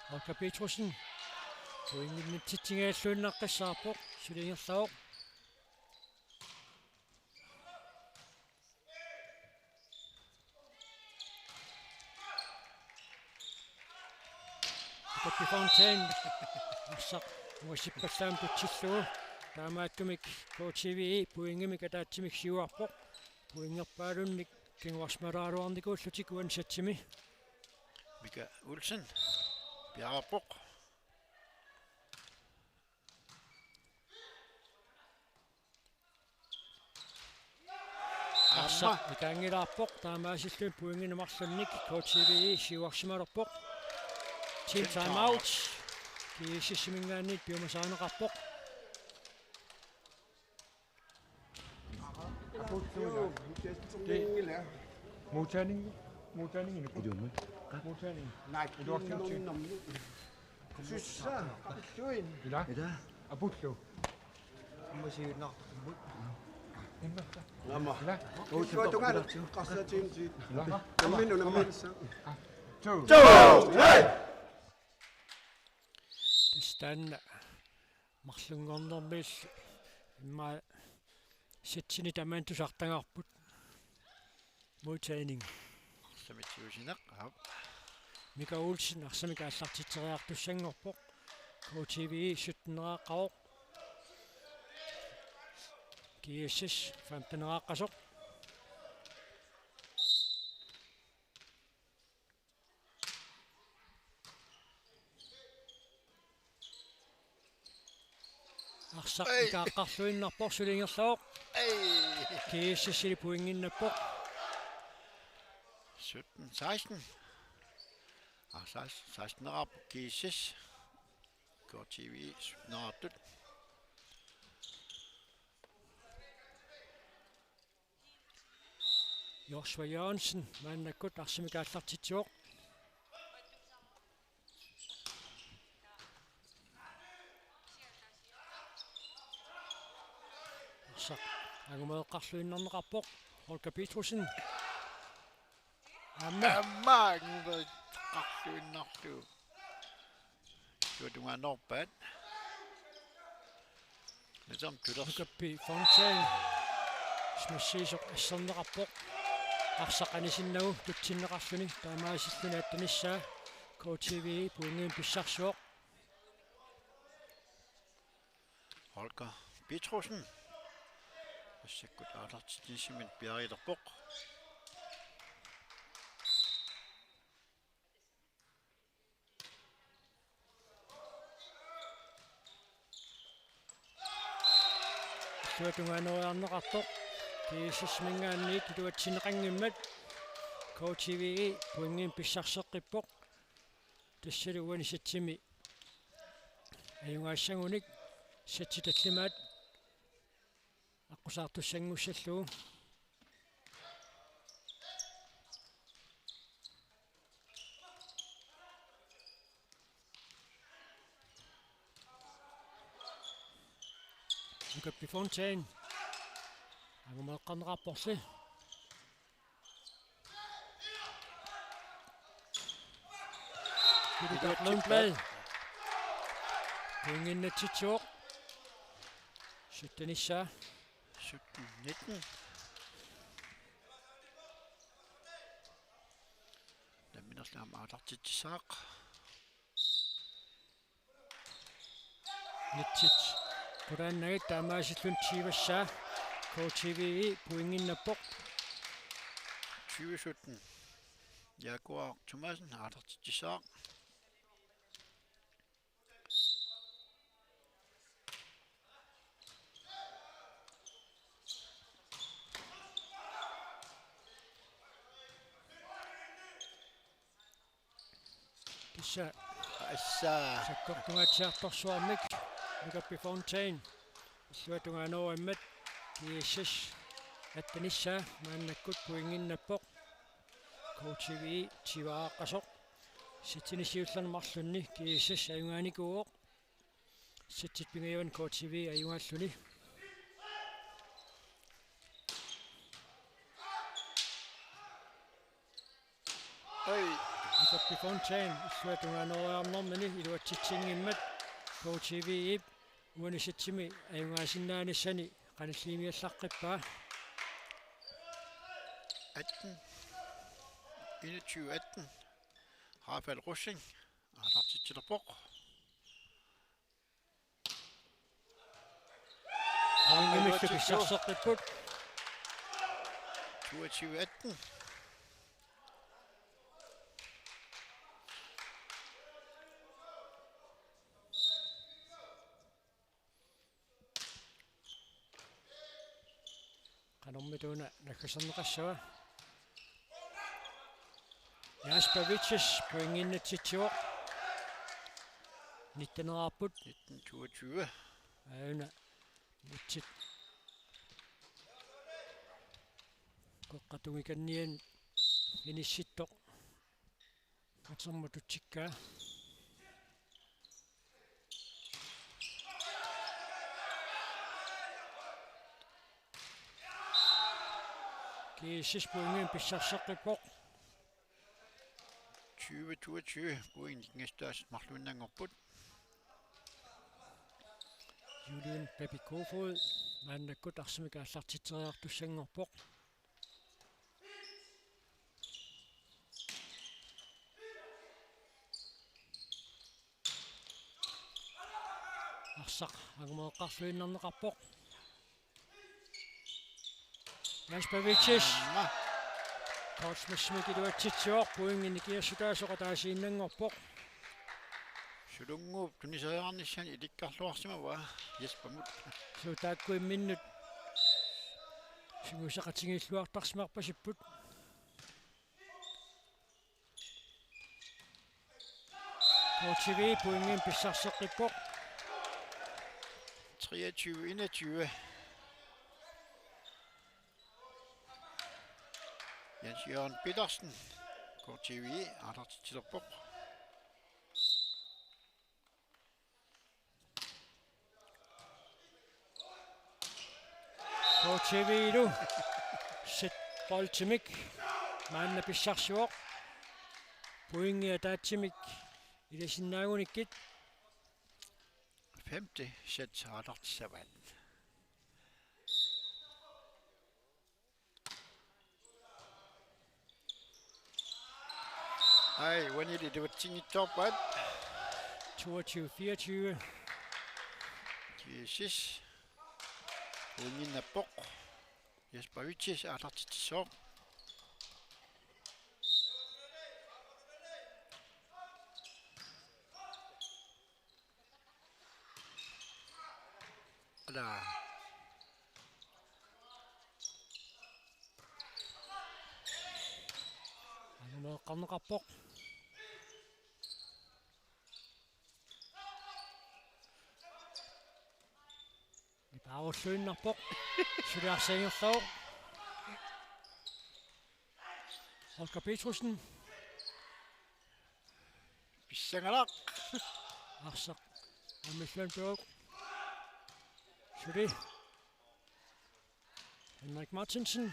Holger Petersen pointinnitsitsinngilluinnaqqissaarpoq, suli ingerlavoq. Jakob Fontaine arsaq uasippallaammut tutsillugu. Taamaattumik K T V E pointimik ataatsimik siuarpoq. Pointerpaalunnik kinguarsimalaaraluarnikuullutik uani sættimi. Mika Olsen piareerpoq. Arsaq aamma ikaanngilaarpoq, taamaasilluni pointinik marlunnik K T V E siuarsimalerpoq. Team timeout. GSS-iminngaanniit piumasarineqarpoq. Modtagning, modtagning. Iluamik. Modtagning. Nej, iluarsiuti. Sussa, apulluin. Ila? Ila? Apullu. Aamma. Ila? Uutsuatungalu qassatiinsi. Ila? Tamminnu namminsa. Two. Two. Hey! Tassa taanna marlunngornermi immaqa sættini tamaani tusartagarput. Modtagning. Arsamik tigusineq, aap. Mika Olsen arsamik aallartitseriartussanngorpoq. K T V E sytteneraqqavoq. GSS femteneraqqasoq. Arsaq, ei, ikaaqqarluinnarpoq, suli ingerlavoq. Ei. GSS-ili pointinnappoq. Sytten seksten. Ah, seksten, seksten-eraarput GSS. K T V sytten-eraartut. Joshua Jørgensen maannakkut arsamik aallartitsivoq. Arsaq angumeeqqarluinnarneqarpoq. Holger Petrusson. Aamma. Aamma angumeeqqarluinnarlugu. Tuatungaanoorpaat. Natam tulers. Jakob Fontaine. Smassiisoq asserneqarpoq. Arsaq anisinnagu tutsinneqarluni. Taamaasilluni attanissaa. K T V pointimik pissarsivoq. Holger Petrusson. Massakkut aallartitsinissiminnik piareerpoq. Tungaanoriarneqartoq. GSS-iminngaanniit iluatsinneqanngimmat. KTV pointinik pissarseqqippoq. Tassalu uani sætsimi ajugaassagunik, sætsit tallimaat aqqusaartussanngussallugu. Nukappi Fontain. Angumeeqqarneqarporli. Peter Lundblad. Pointinnatsitsivoq. Syttenissaa. Sytten nitten. Namminerlu aamma aallartitsissaaq. Nitsit. Qulaannagit taamaasilluni tyvessaa. KTV pointinnappoq. Tyve sytten. Jaguar Thomassen aallartitsissaaq. Tassa assa sakkortungaatsiartorsuarmik Nukappi Fontain. Illuatungaa noorimmat GSS attenissaa maannakkut pointinnappoq. KTV tyveqasoq. Sætsini siullerni marlunni GSS ajugaanikuuvoq. Sætsit pingajavani KTV ajugaalluni. Oi. Nukappi Fontain illuatungaa nooriarnermini iluatsitsinngimmat KTV-ip uani sætsimi ajugaasinnaanissani qanillimiallaqqippaa. Atten. Enogtyve atten. Rafael Rosing aallartitsilerpoq. Pointimillu pissarseqqipput. Toogtyve atten. Qanormita una naggaserneqassava? Jens Pavic pointinnatsitsivoq. Nittenerarput. Nitten toogtyve. Aana. Nitsit. Qeqqata tungikanniani inissittoq. Atermatutsikkaa. GSS pointimik pissarseqqippoq. Tyve toogtyve pointit nikingassutaasut marluinnanngorput. Julian Papi Kofod maannakkut arsamik aallartitseriartussanngorpoq. Arsaq angumeeqqarluinnarneqarpoq. Jens Pavic. Aamma. Carl Schmidt-Schmidt iluatsitsivoq, pointi nikingassutaasoq ataasiinnanngorpoq. Sulunnguup tunisariaqarnissani ilikkarluarsimavaa Jespermut. Suu, taakku imminnut sungiusseqatigiilluartarsimarpasipput. KTV pointimik pissarseqqippoq. Treogtyve enogtyve. Jens Jørgen Petersen, KTV, aallartitsilerpoq. KTV-lu sæt boltimik maanna pissarsivoq. Pointit ataatsimik ilasinnaagunikkit. Femte sæt aallartissavaat. Ai, uanili iluatsinngitsoorpaat. Toogtyve fireogtyve. Jesus. Pointinnappoq. Jesper Vitsis aallartitsissaaq. Ala. Eqqarneqarpoq. Ipaarulluinnarpoq. Suli arsaq ingerlavoq. Holger Petrusson. Pissanganaq. Arsaq. Amilluan Bjørk. Suli. Henrik Martinsen.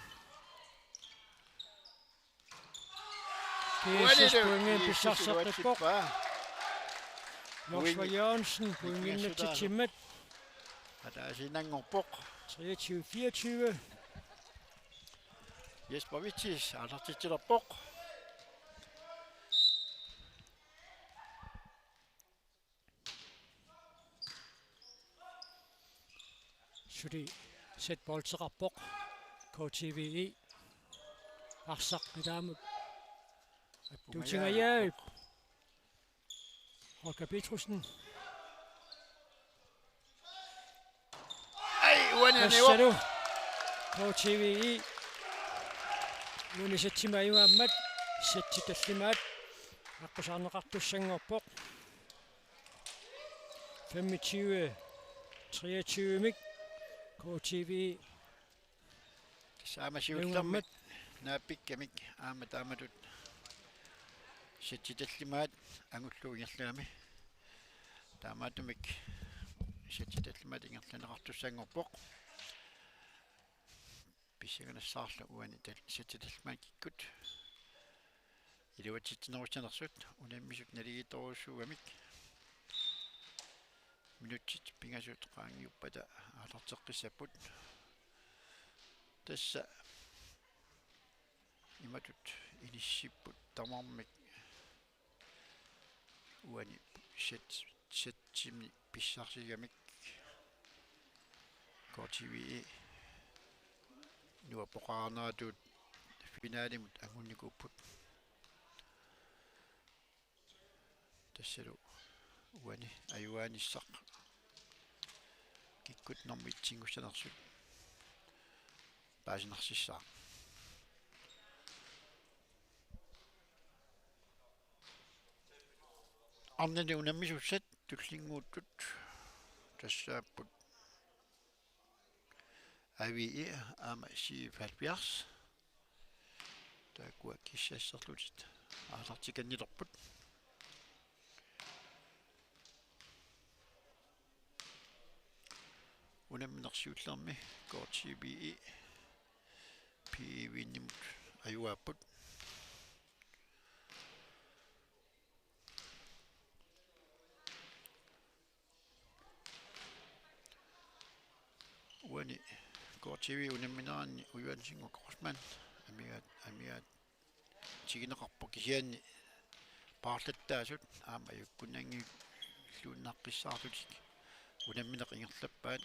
G S S pointi pissarseqqippoq. Joshua Jørgensen pointinnatitsimmat. Ataasinanngorpoq. Treogtyve fireogtyve. Jesper Vitsis aallartitsilerpoq. Suli set bolteqarpoq. K T V E. Arsaq ilaamut. Tuutingajaavip. Holger Petrusson. Ai, uani anivoq. Tassalu. K T V E. Uani setsimik ajugaammat. Setsi tallimaat. Aqqusaarneqartussanngorpoq. Femogtyve treogtyve-mik K T V. Tassa aamma siullermik naappikkamik aamma taamatut setsi tallimaat angullugu ingerlagami. Taamaattumik setsi tallimaat ingerlanneqartussanngorpoq. Pissanganassaarlu uani tal-, setsi tallimaat kikkut iluatsitsinerussanersut unammisut naligiittorujussuugamik. Minutsit pingasut qaangiuppata aallarteqqissapput. Tassa imatut inissipput tamarmik uani set-, setsimik pissarsigamik K T V E nuappoqarneratut finalimut angunnikuupput. Tassalu uani ajugaanissaq kikkut normu etsinngussanersut paasinarsissaaq. Arnani unammisussat tullinnguuttut tassaapput R W E aamma C F halvfjerds. Taakkua kissasserlutik aallartikannilerput. Unammineq siullermi K T V E P E V-nimut ajugaapput. Uani K T V unammineranni Ujuansingo Korsman amigaat, amigaatigineqarpoq kisianni paarlattaasut aamma ajukkunnaanngilluinnaqqissaarlutik unammineq ingerlappaat.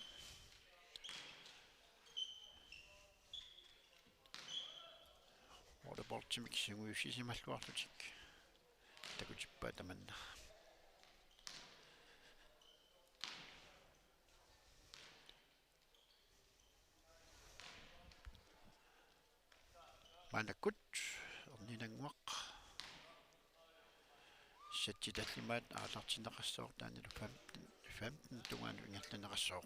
Volleyballtimik sungiussisimalluarlutik takutippaat tamanna. Maannakkut erninannguaq. Setsi tallimaat aallartinneqassaaq, taannalu femten, femten tungaanut ingerlanneqassaaq.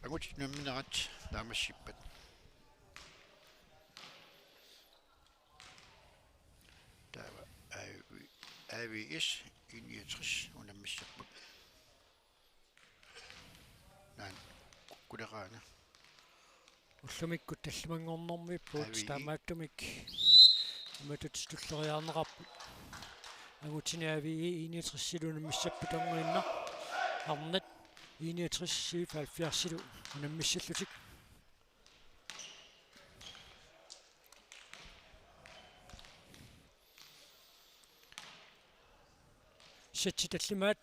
Angutit unamminerat naammassippat. Taava A V, A V S I niogtres unammissapput. Naamik, kukkuleraanga. Ullumikkut tallimanngornermiipput. Avi. Taamaattumik imatut tulleriiaarneqarput. Angutini A V E I niogtresilu unammissapput, toorniinnaq arnat I niogtres C F halvfjerdsilu unammissallutik. Setsi tallimaat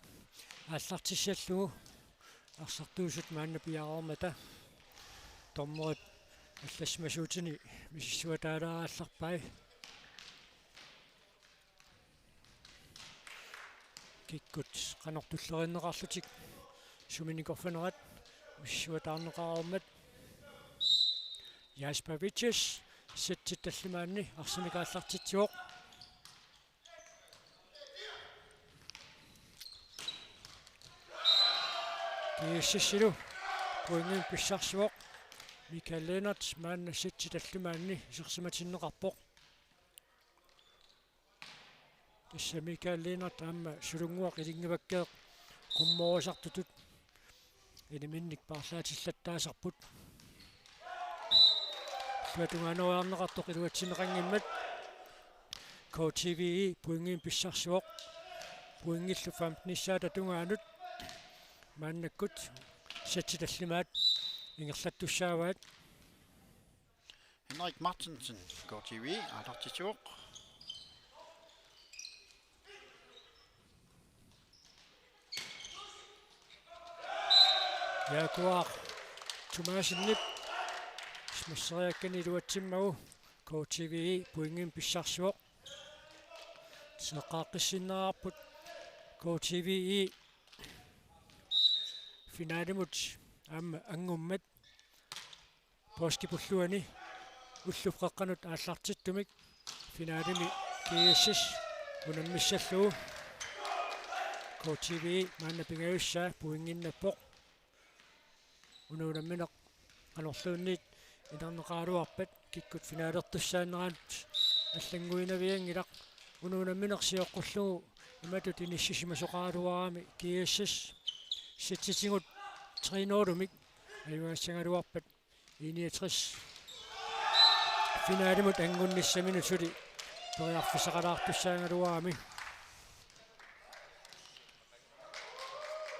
aallartissallugu arsartuusut maanna piareermata dommerit allassimasuutini misissuataalaarallarpai. Kikkut qanoq tulleriinneqarlutik suminikorfanerat misissuataarneqareermat. Jasper Vitches, sætsit tallimaanni arsamik aallartitsivoq. GSS-ilu pointimik pissarsivoq. Michael Lennert maanna sætsit tallimaanni isersimatinneqarpoq. Tassa Michael Lennert aamma Sulunnguaq Ilingivakkeeq qummorisartutut eliminnik paarlaatillattaasarput. Illuatungaaneriarneqartoq iluatsinneqanngimmat. KTVI pointimik pissarsivoq. Pointillu femtenissaata tungaanut maannakkut sætsit tallimaat ingerlattussaavaat. Henrik Martinsen, KTVI, aallartitsivoq. Jaguar Thomassenip smasseriakkani iluatsimmagu KTVI pointimik pissarsivoq. Seqqaaqqissinneqarput KTVI finalimut aamma anngummat. Poorskip ulluani ullup qeqqanut aallartittumik finalimi GSS unammissallugu. KTVI maanna pingajussaa pointinnappoq. Una unammineq qanorluunniit inerneqaraluarpat kikkut finalertussaaneranut allannguinavianngilaq. Una unammineq sioqqullugu imatut inissisimasoqaraluarami GSS sætsitigut tre nul-imik ajugassagaluarpat I niogtres finalimut anngunnissaminut suli periarfissaqalaartussaagaluarami.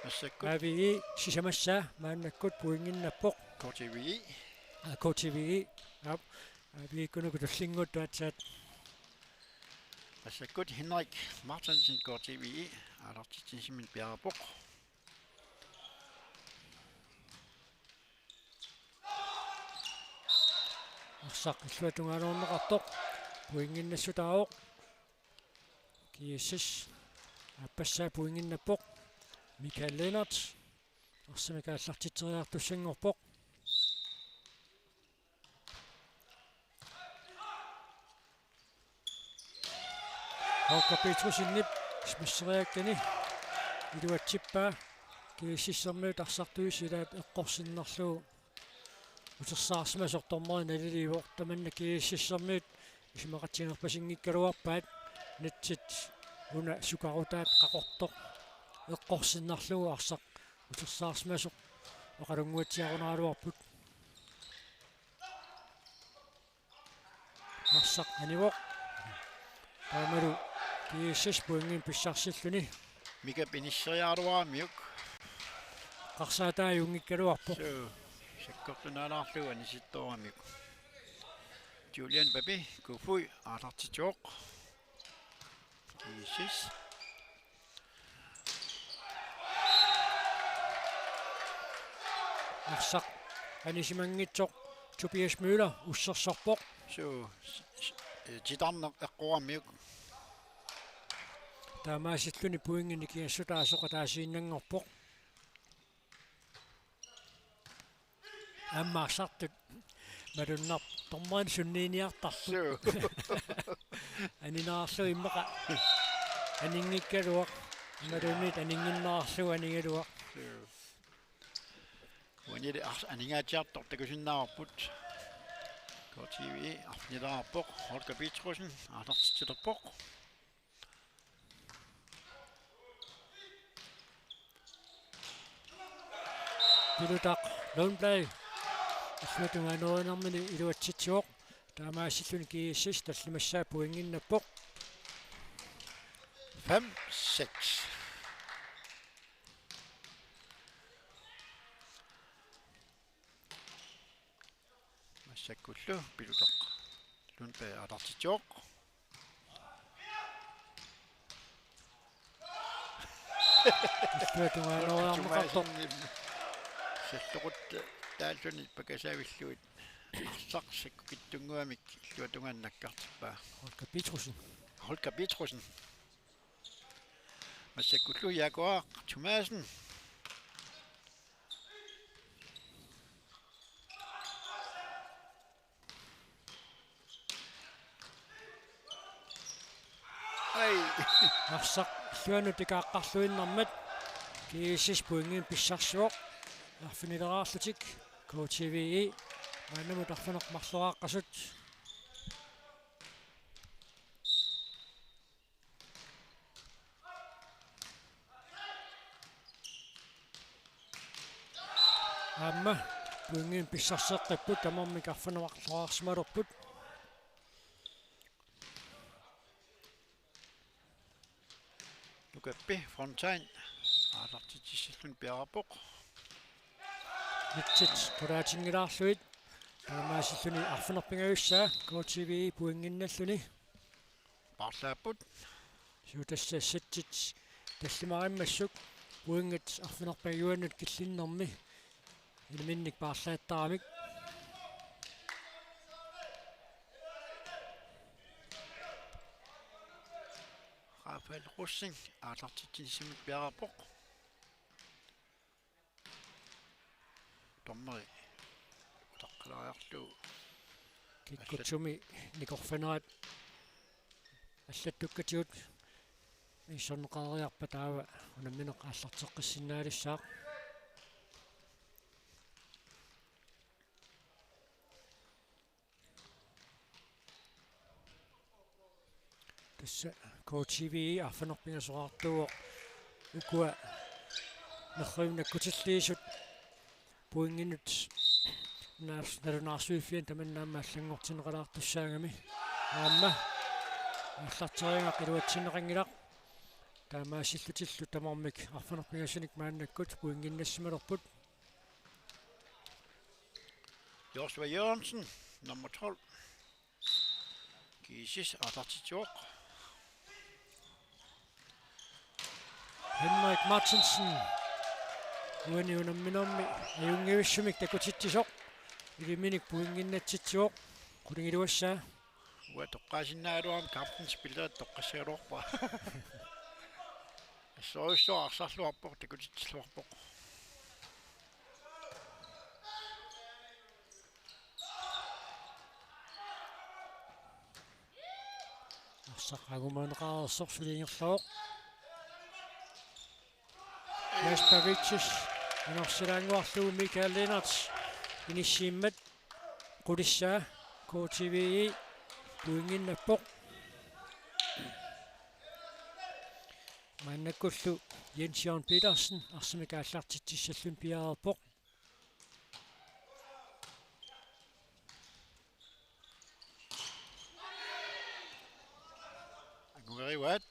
Massakkut. A V I sisamassaa maannakkut pointinnappoq. K T V I. Aa, K T V I. Aap. A V I-kkunuku tullinnguuttoq aatsaat. Massakkut Henrik Martinsen K T V I aallartitsinissaminik piareerpoq. Arsaq illuatungaaneerneqartoq pointinnassutaavoq. GSS aappassaa pointinnappoq. Michael Lennert arsamik aallartitseriartussanngorpoq. Holger Petrussenip smasseriakkani iluatsippaa GSS-ermiut arsartuisa ilaat eqqorsinnarlugu utersaarsimasoq dommeri naliliivoq. Tamanna GSS-ermiut isumaqatigiinnerpasinngikkaluarpaat, netsit una sukarutaat qaqortoq eqqorsinnarlugu arsaq utersaarsimasoq oqalunnguatsiarunaraluarput. Arsaq anivoq. Taamalu GSS pointimik pissarsilluni. Mikap inisseriaraluaramiuk. Eqqarsaataajunngikkaluarpoq. Suu, sakkortunaalaarlugu anisittooramiuk. Julian Papi, Kofoed, aallartitsivoq. GSS. Arsaq anisimanngitsoq Tobias Møller ussersorpoq. Suu, s-, s-, eh, titarneq eqqoramiuk. Taamaasilluni pointinik ikiassutaasoq ataasiinnanngorpoq. Aamma arsartut malunnarpoq, dommerinik sunniiniartarput. Suu. Aninerarlugu immaqa aninngikkaluaq. Imaluunniit aninnginnarlugu anigaluaq. Suu. Uanili ars-, aningaatsiartoq takusinnaavarput. K T V I arfinilaarpoq, Holger Petrussenip aallartitsilerpoq. Pilutaq Lundblad illuatungaaneerinermini iluatsitsivoq. Taamaasilluni GSS tallimassaa pointinnappoq. Fem seks. Massakkullu Pilutaq Lundblad aallartitsivoq. Illuatungaaneeriarneqartoq. Salloqut taalluni pakasavillugit arsaq sakkukitsunnguamik illuatungaanut nakkartippaa. Holger Petrussenip. Holger Petrussenip. Massakkullu Jaguar Thomassen. Arsaq illuanut tikaaqqarluinnarmat G S S pointinik pissarsivoq. Arfinileraarlutik K T V E maannamut arfineq-marloraarput. Aamma pointinik pissarseqqipput, tamarmik arfineq-marloraarsimalerput. Nukappi Fontaine aallartitsissalluni piareerpoq. Nitsit qulaatinngilaarlugit taamaasilluni arfineq-pingajussaa K T V E pointinnalluni. Paarlaapput. Suu, tassa settit tallimarimmassuk pointit arfineq-pingajuannut killinnermi ilminnik paarlaattaramik. Rafael Rosing aallartitsinissamut piareerpoq. Dommeri utaqqalaariarlugu. Kikkutsumi nikorfanerat allattukkatigut issorneqareeriarpat taava unammineq aallarteqqissinnaalissaaq. Tassa K T V E arfineq-pingasoraartuuvoq, ukua nerrivimmut nakkutilliisut pointinnut naas-, nalunaarsuiffianni tamanna aamma allanngortinneqalaartussaagami. Aamma aallarteriagaq iluatsinneqanngilaq. Taamaasillutillu tamarmik arfineq-pingasunik maannakkut pointinnassimalerput. Joshua Jørgensen, nummer tolv. G S S aallartitsivoq. Henrik Martinsen. Uani unamminermi ajunngivissumik takutitsisoq. Ilminnik pointinnatsitsivoq. Qulingiluassaa. Uanga toqqaasinnaagaluarama kampen spillerit toqqassagaluarpara. Assorujussuaq arsarluarpoq, takutitsilluarpoq. Arsaq angumaneqareersoq suli ingerlavoq. Jasper Vitsis inorsilaannguarlugu Michael Lennert inissiimmat qulissaa K T V E pointinnappoq. Maannakkullu Jens Jørgen Petersen arsamik aallartitsissalluni piareerpoq. Angumerivaat.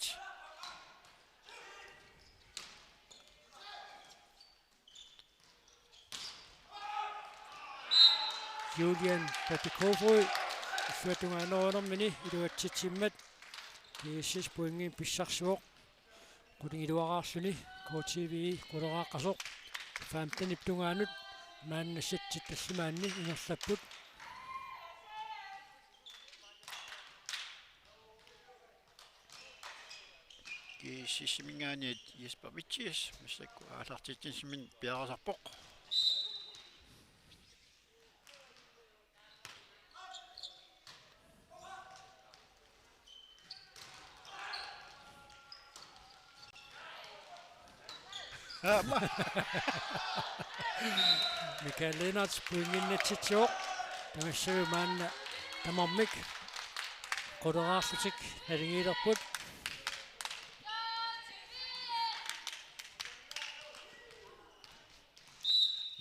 Julian Patte Kofoed illuatungaanermini iluatsitsimmat G S S pointinik pissarsivoq. Qulingiluaraarluni K T V E quleraaqqasoq femtenip tungaanut maanna settit tallimaanni ingerlapput. G S S-iminngaanniit Jesper Vitsis massakkut aallartitsinissamut piareersarpoq. Aamma. Michael Lennert pointinnatsitsivoq. Tamassalu maanna tamarmik quleraarlutik naligiilerput.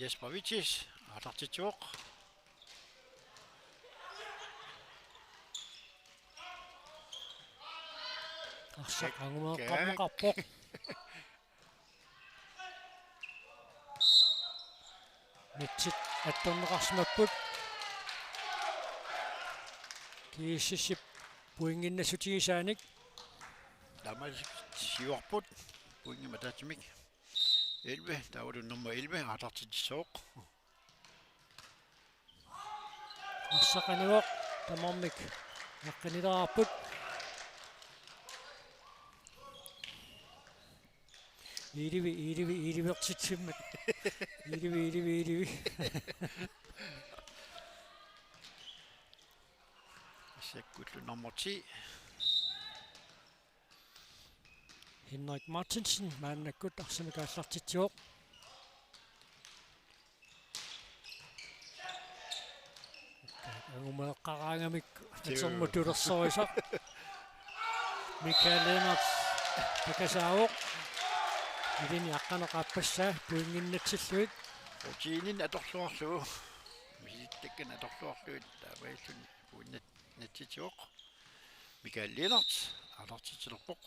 Jesper Vitsis aallartitsivoq. Arsaq angumeeqqaarneqarpoq. Nitsit attorneqarsimapput. G S S-ip pointinnassutigisaanik. Taamaalilluni siuarput pointimik ataatsimik. Elleve, taavalu nummer elleve aallartitsissooq. Arsaq anivoq, tamarmik naqqinilaarput. Elleve, elleve, ellevertitsimmat. Elleve, elleve, elleve. Massakkut nummer ti. Henrik Martinsen maannakkut arsamik aallartitsivoq. Angumeeqqaraangamik atermut tulersorisaq. Michael Lennert pakasaavoq. Ilini aqqaneq-aappassaa pointinnatsillugit. Rutiininni atorluarlugu. Misilittakkani atorluarlugit taamaalilluni pointit natsitsivoq. Michael Lennert aallartitsilerpoq.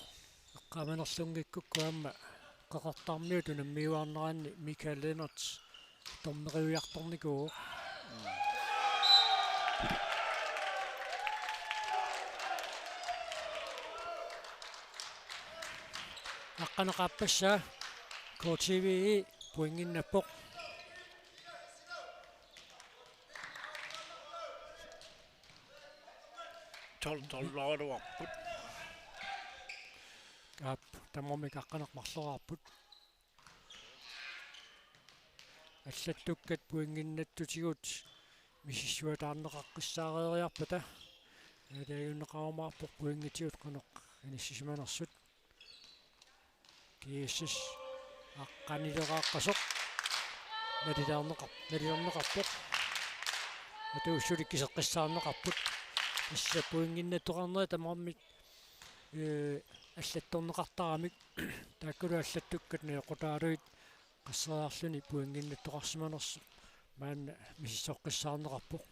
Eqqaamanerlunngikkukku aamma qeqertarmiut unammiuaarneranni Michael Lennert dommeriujartornikuuvoq. Aqqaneq-aappassaa K T V E pointinnappoq. Tolv tolv-aaruarput. Aap, tamarmik aqqaneq-marloraarput. Allattukkat pointinnatsutigut misissuataarneqaqqissaareeriarpata. Aalajangiunneqarumaarpoq pointitigut qanoq inissisimanersut. G S S aqqanileraaqqasoq. Nalilerneqar-, nalilerneqarpoq. Atuussuli kiseqqissaarneqarput. Tassa pointinnattoqarnerit tamarmik, ee, allattorneqartaramik. Taakkulu allattukkat najoqqutaalugit qasseriarluni pointinnattoqarsimanersoq maanna misissoqqissaarneqarpoq.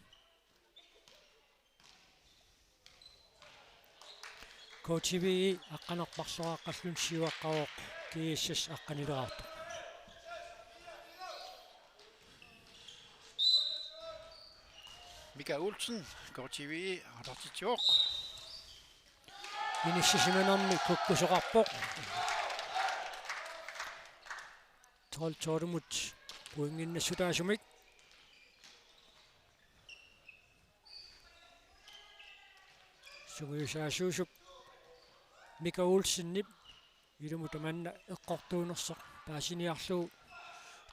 K T V E aqqaneq-marloraaqqalluni siuaqqavoq, G S S aqqanileraartoq. Mika Olsen, K T V E, aallartitsivoq. Inissisimanermi kukkusoqarpoq. Tolv tolv-imut pointinnassutaasumik. Sungiusaasuusup Mika Olsenip ilumut tamanna eqqortuunersoq paasiniarlugu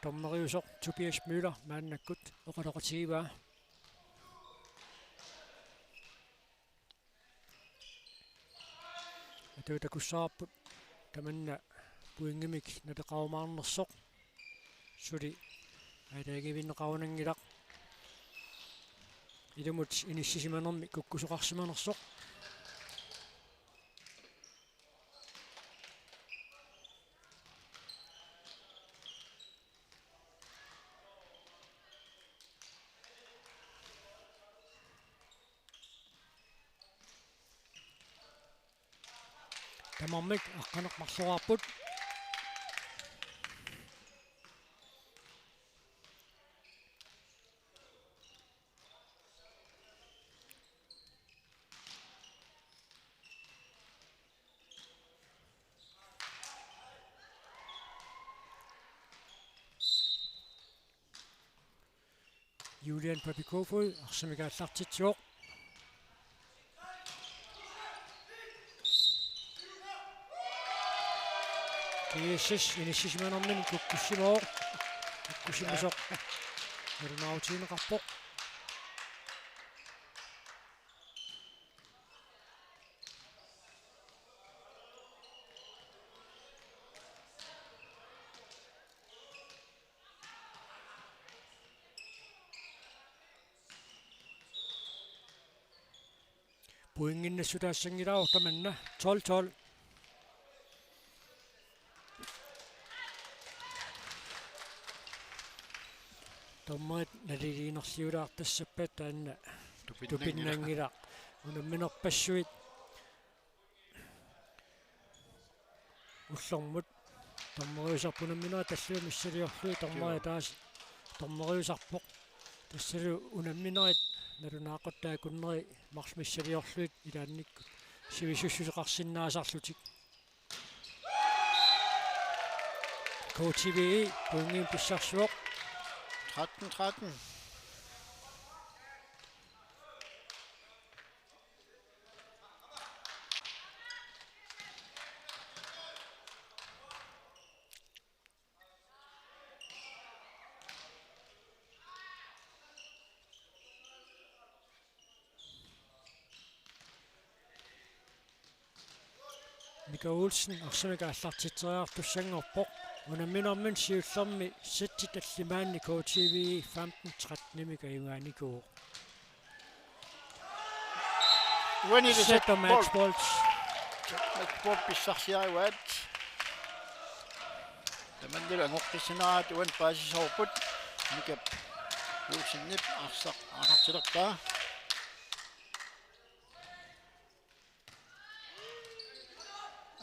dommeriusoq Tobias Møller maannakkut oqaloqatigivaa. Atuut takussavarput tamanna pointimik naleqarumaarnersoq. Suli aalajangivinneqarunanngilaq. Ilumut inissisimanermi kukkusoqarsimanersoq. Tamarmik aqqaneq-marloraarput. Julian Papi Kofod arsamik aallartitsivoq. G S S inissisimanermini kukkussimavoq. Kukkussimasoq nalunaarutigineqarpoq. Pointinnassutaassanngilaq tamanna, tolv tolv. Dommerit naliliinerliulaartassappat taanna tupinnanngilaq. Tupinnanngilaq. Unamminerpassuit ullormut dommeriusarput unamminerit tallimat missiliorlugit, dommeri Joo. taas dommeriusarpoq. Tassalu unamminerit nalunaaquttat akunneri marluk missiliorlugit ilaannikkut sivisussuseqarsinnaasarlutik. K T V E pointimik pissarsivoq. Tretten tretten. Mika Olsen arsamik aallartitseriartussanngorpoq. Unamminermini siullermi setsi tallimaanni K T V femten tretten-imik ajugaanikuuvoq. Uani set og matchbold. Set og matchbold pissarsiarivaat. Tamannalu angoqqissineraat uani paasisoorput. Mika Olsenip arsaq arsartilerpaa.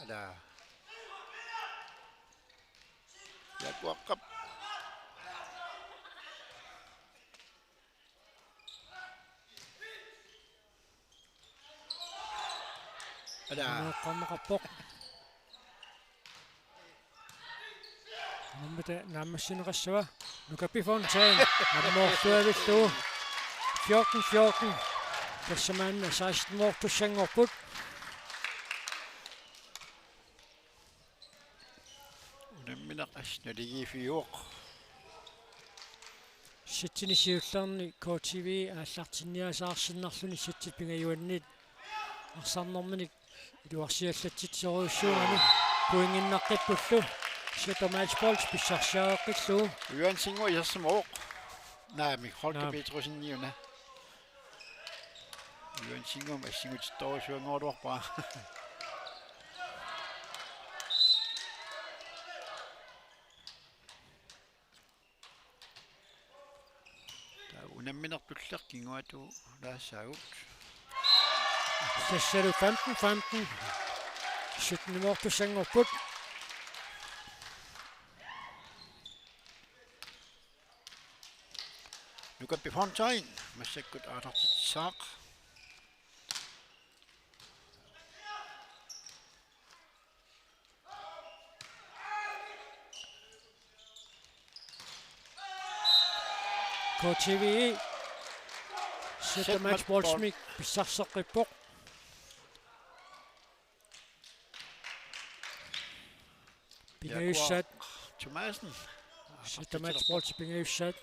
Ala. Jakuaqqap. Ala. Nuuqqarneqarpoq. Nuummita naammassineqassava. Nuka P. Fontain. Ammoorluavillugu. Fjorten fjorten. Tassa maanna seksten-moortussanngorput. Unammineq assut naligiiffiuvoq. Setsini siullerni K T V aallartinniasaarsinnarluni setsit pingajuanniit arsarnerminik iluarsiallatsitsisorujussuugami pointinnaqqippullu. Set og matchbold pissarsiareqqillugu. Uansinngua isersimavoq. Naamik, Holger Naam. Petrussenip una. Uansinngua assingutittorujussuanngorluarpara. Taava unammineq tulleq kinguaatulaassaagut. Tassalu femten femten. Sytten-imoortussanngorput. Nuka P. Fontain massakkut aallartitsissaaq. K T V. Set og matchboldimik pissarseqqippoq. Pingajussat. Jakob Thomassen. Set og matchbold pingajussat.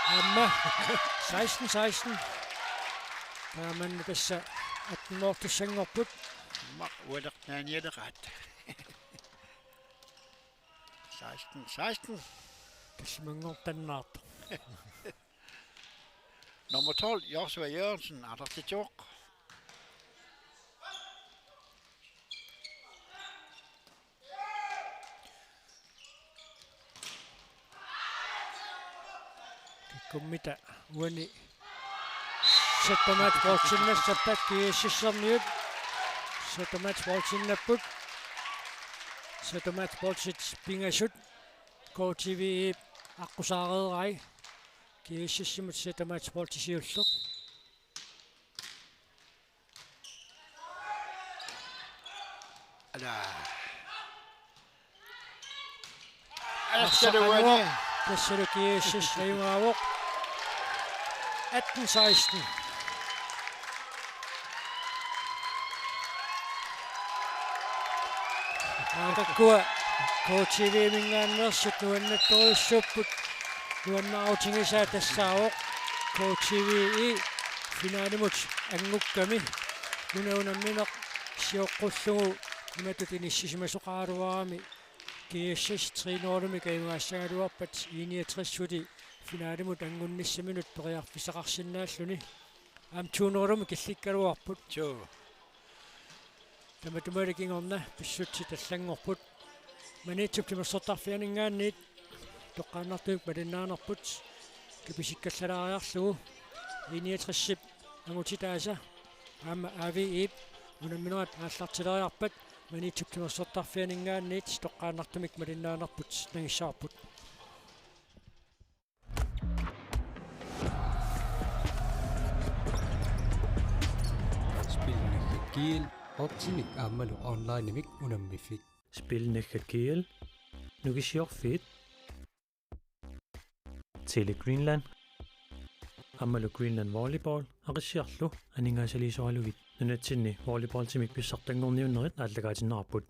Aamma seksten seksten. Taamani tassa atten-moortussanngorput. Aamma ualeq naanialeraat. Seksten seksten. Tallimanngortannaartoq. Nummer tolv, Joshua Jørgensen, aallartitsivoq. Kikkummita uani set og matchboldinnassappat GSS-ermiut. Set og matchboldinnapput. Set og matchboldit pingasut. K T V-ip aqqusaareerai. GSS-imut set og matchboldi siulleq. Ala. Arsaq anguaq. Tassalu GSS ajugaavoq. Atten seksten. Aatakkua K T V-minngaanneersut nuannaarutigisaat tassaavoq K T V-i finalimut angukkami. Una unammineq sioqqullugu imatut inissisimasoqaraluarami GSS tre nul-imik ajugaassagaluarpat I niogtres-uli finalimut angunnissaminut periarfissaqarsinnaalluni. Aamma to nul-imut killikkaluarput. Joo. Tamatumali kingorna pissutsit allanngorput. Maniitsup timersortarfianinngaanniit toqqaannartumik malinnaanerput kipisikkallalaariarlugu. I niogtres-ip angutitaasa aamma A V E-p unamminerat aallartileriarpat Maniitsup timersortarfianinngaanniit toqqaannartumik malinnaanerput nangissavarput. Spilnaggat G L, oddsimik aammalu onlinemik unammiffik. Spilnaggat G L, Nukissiorfiit, Tele Greenland aammalu Greenland Volleyball Aqissiarlu aningaasaliisoralugit nunatsinni volleyballtimik pissartanngorniunnerit aallakaatinneqarput.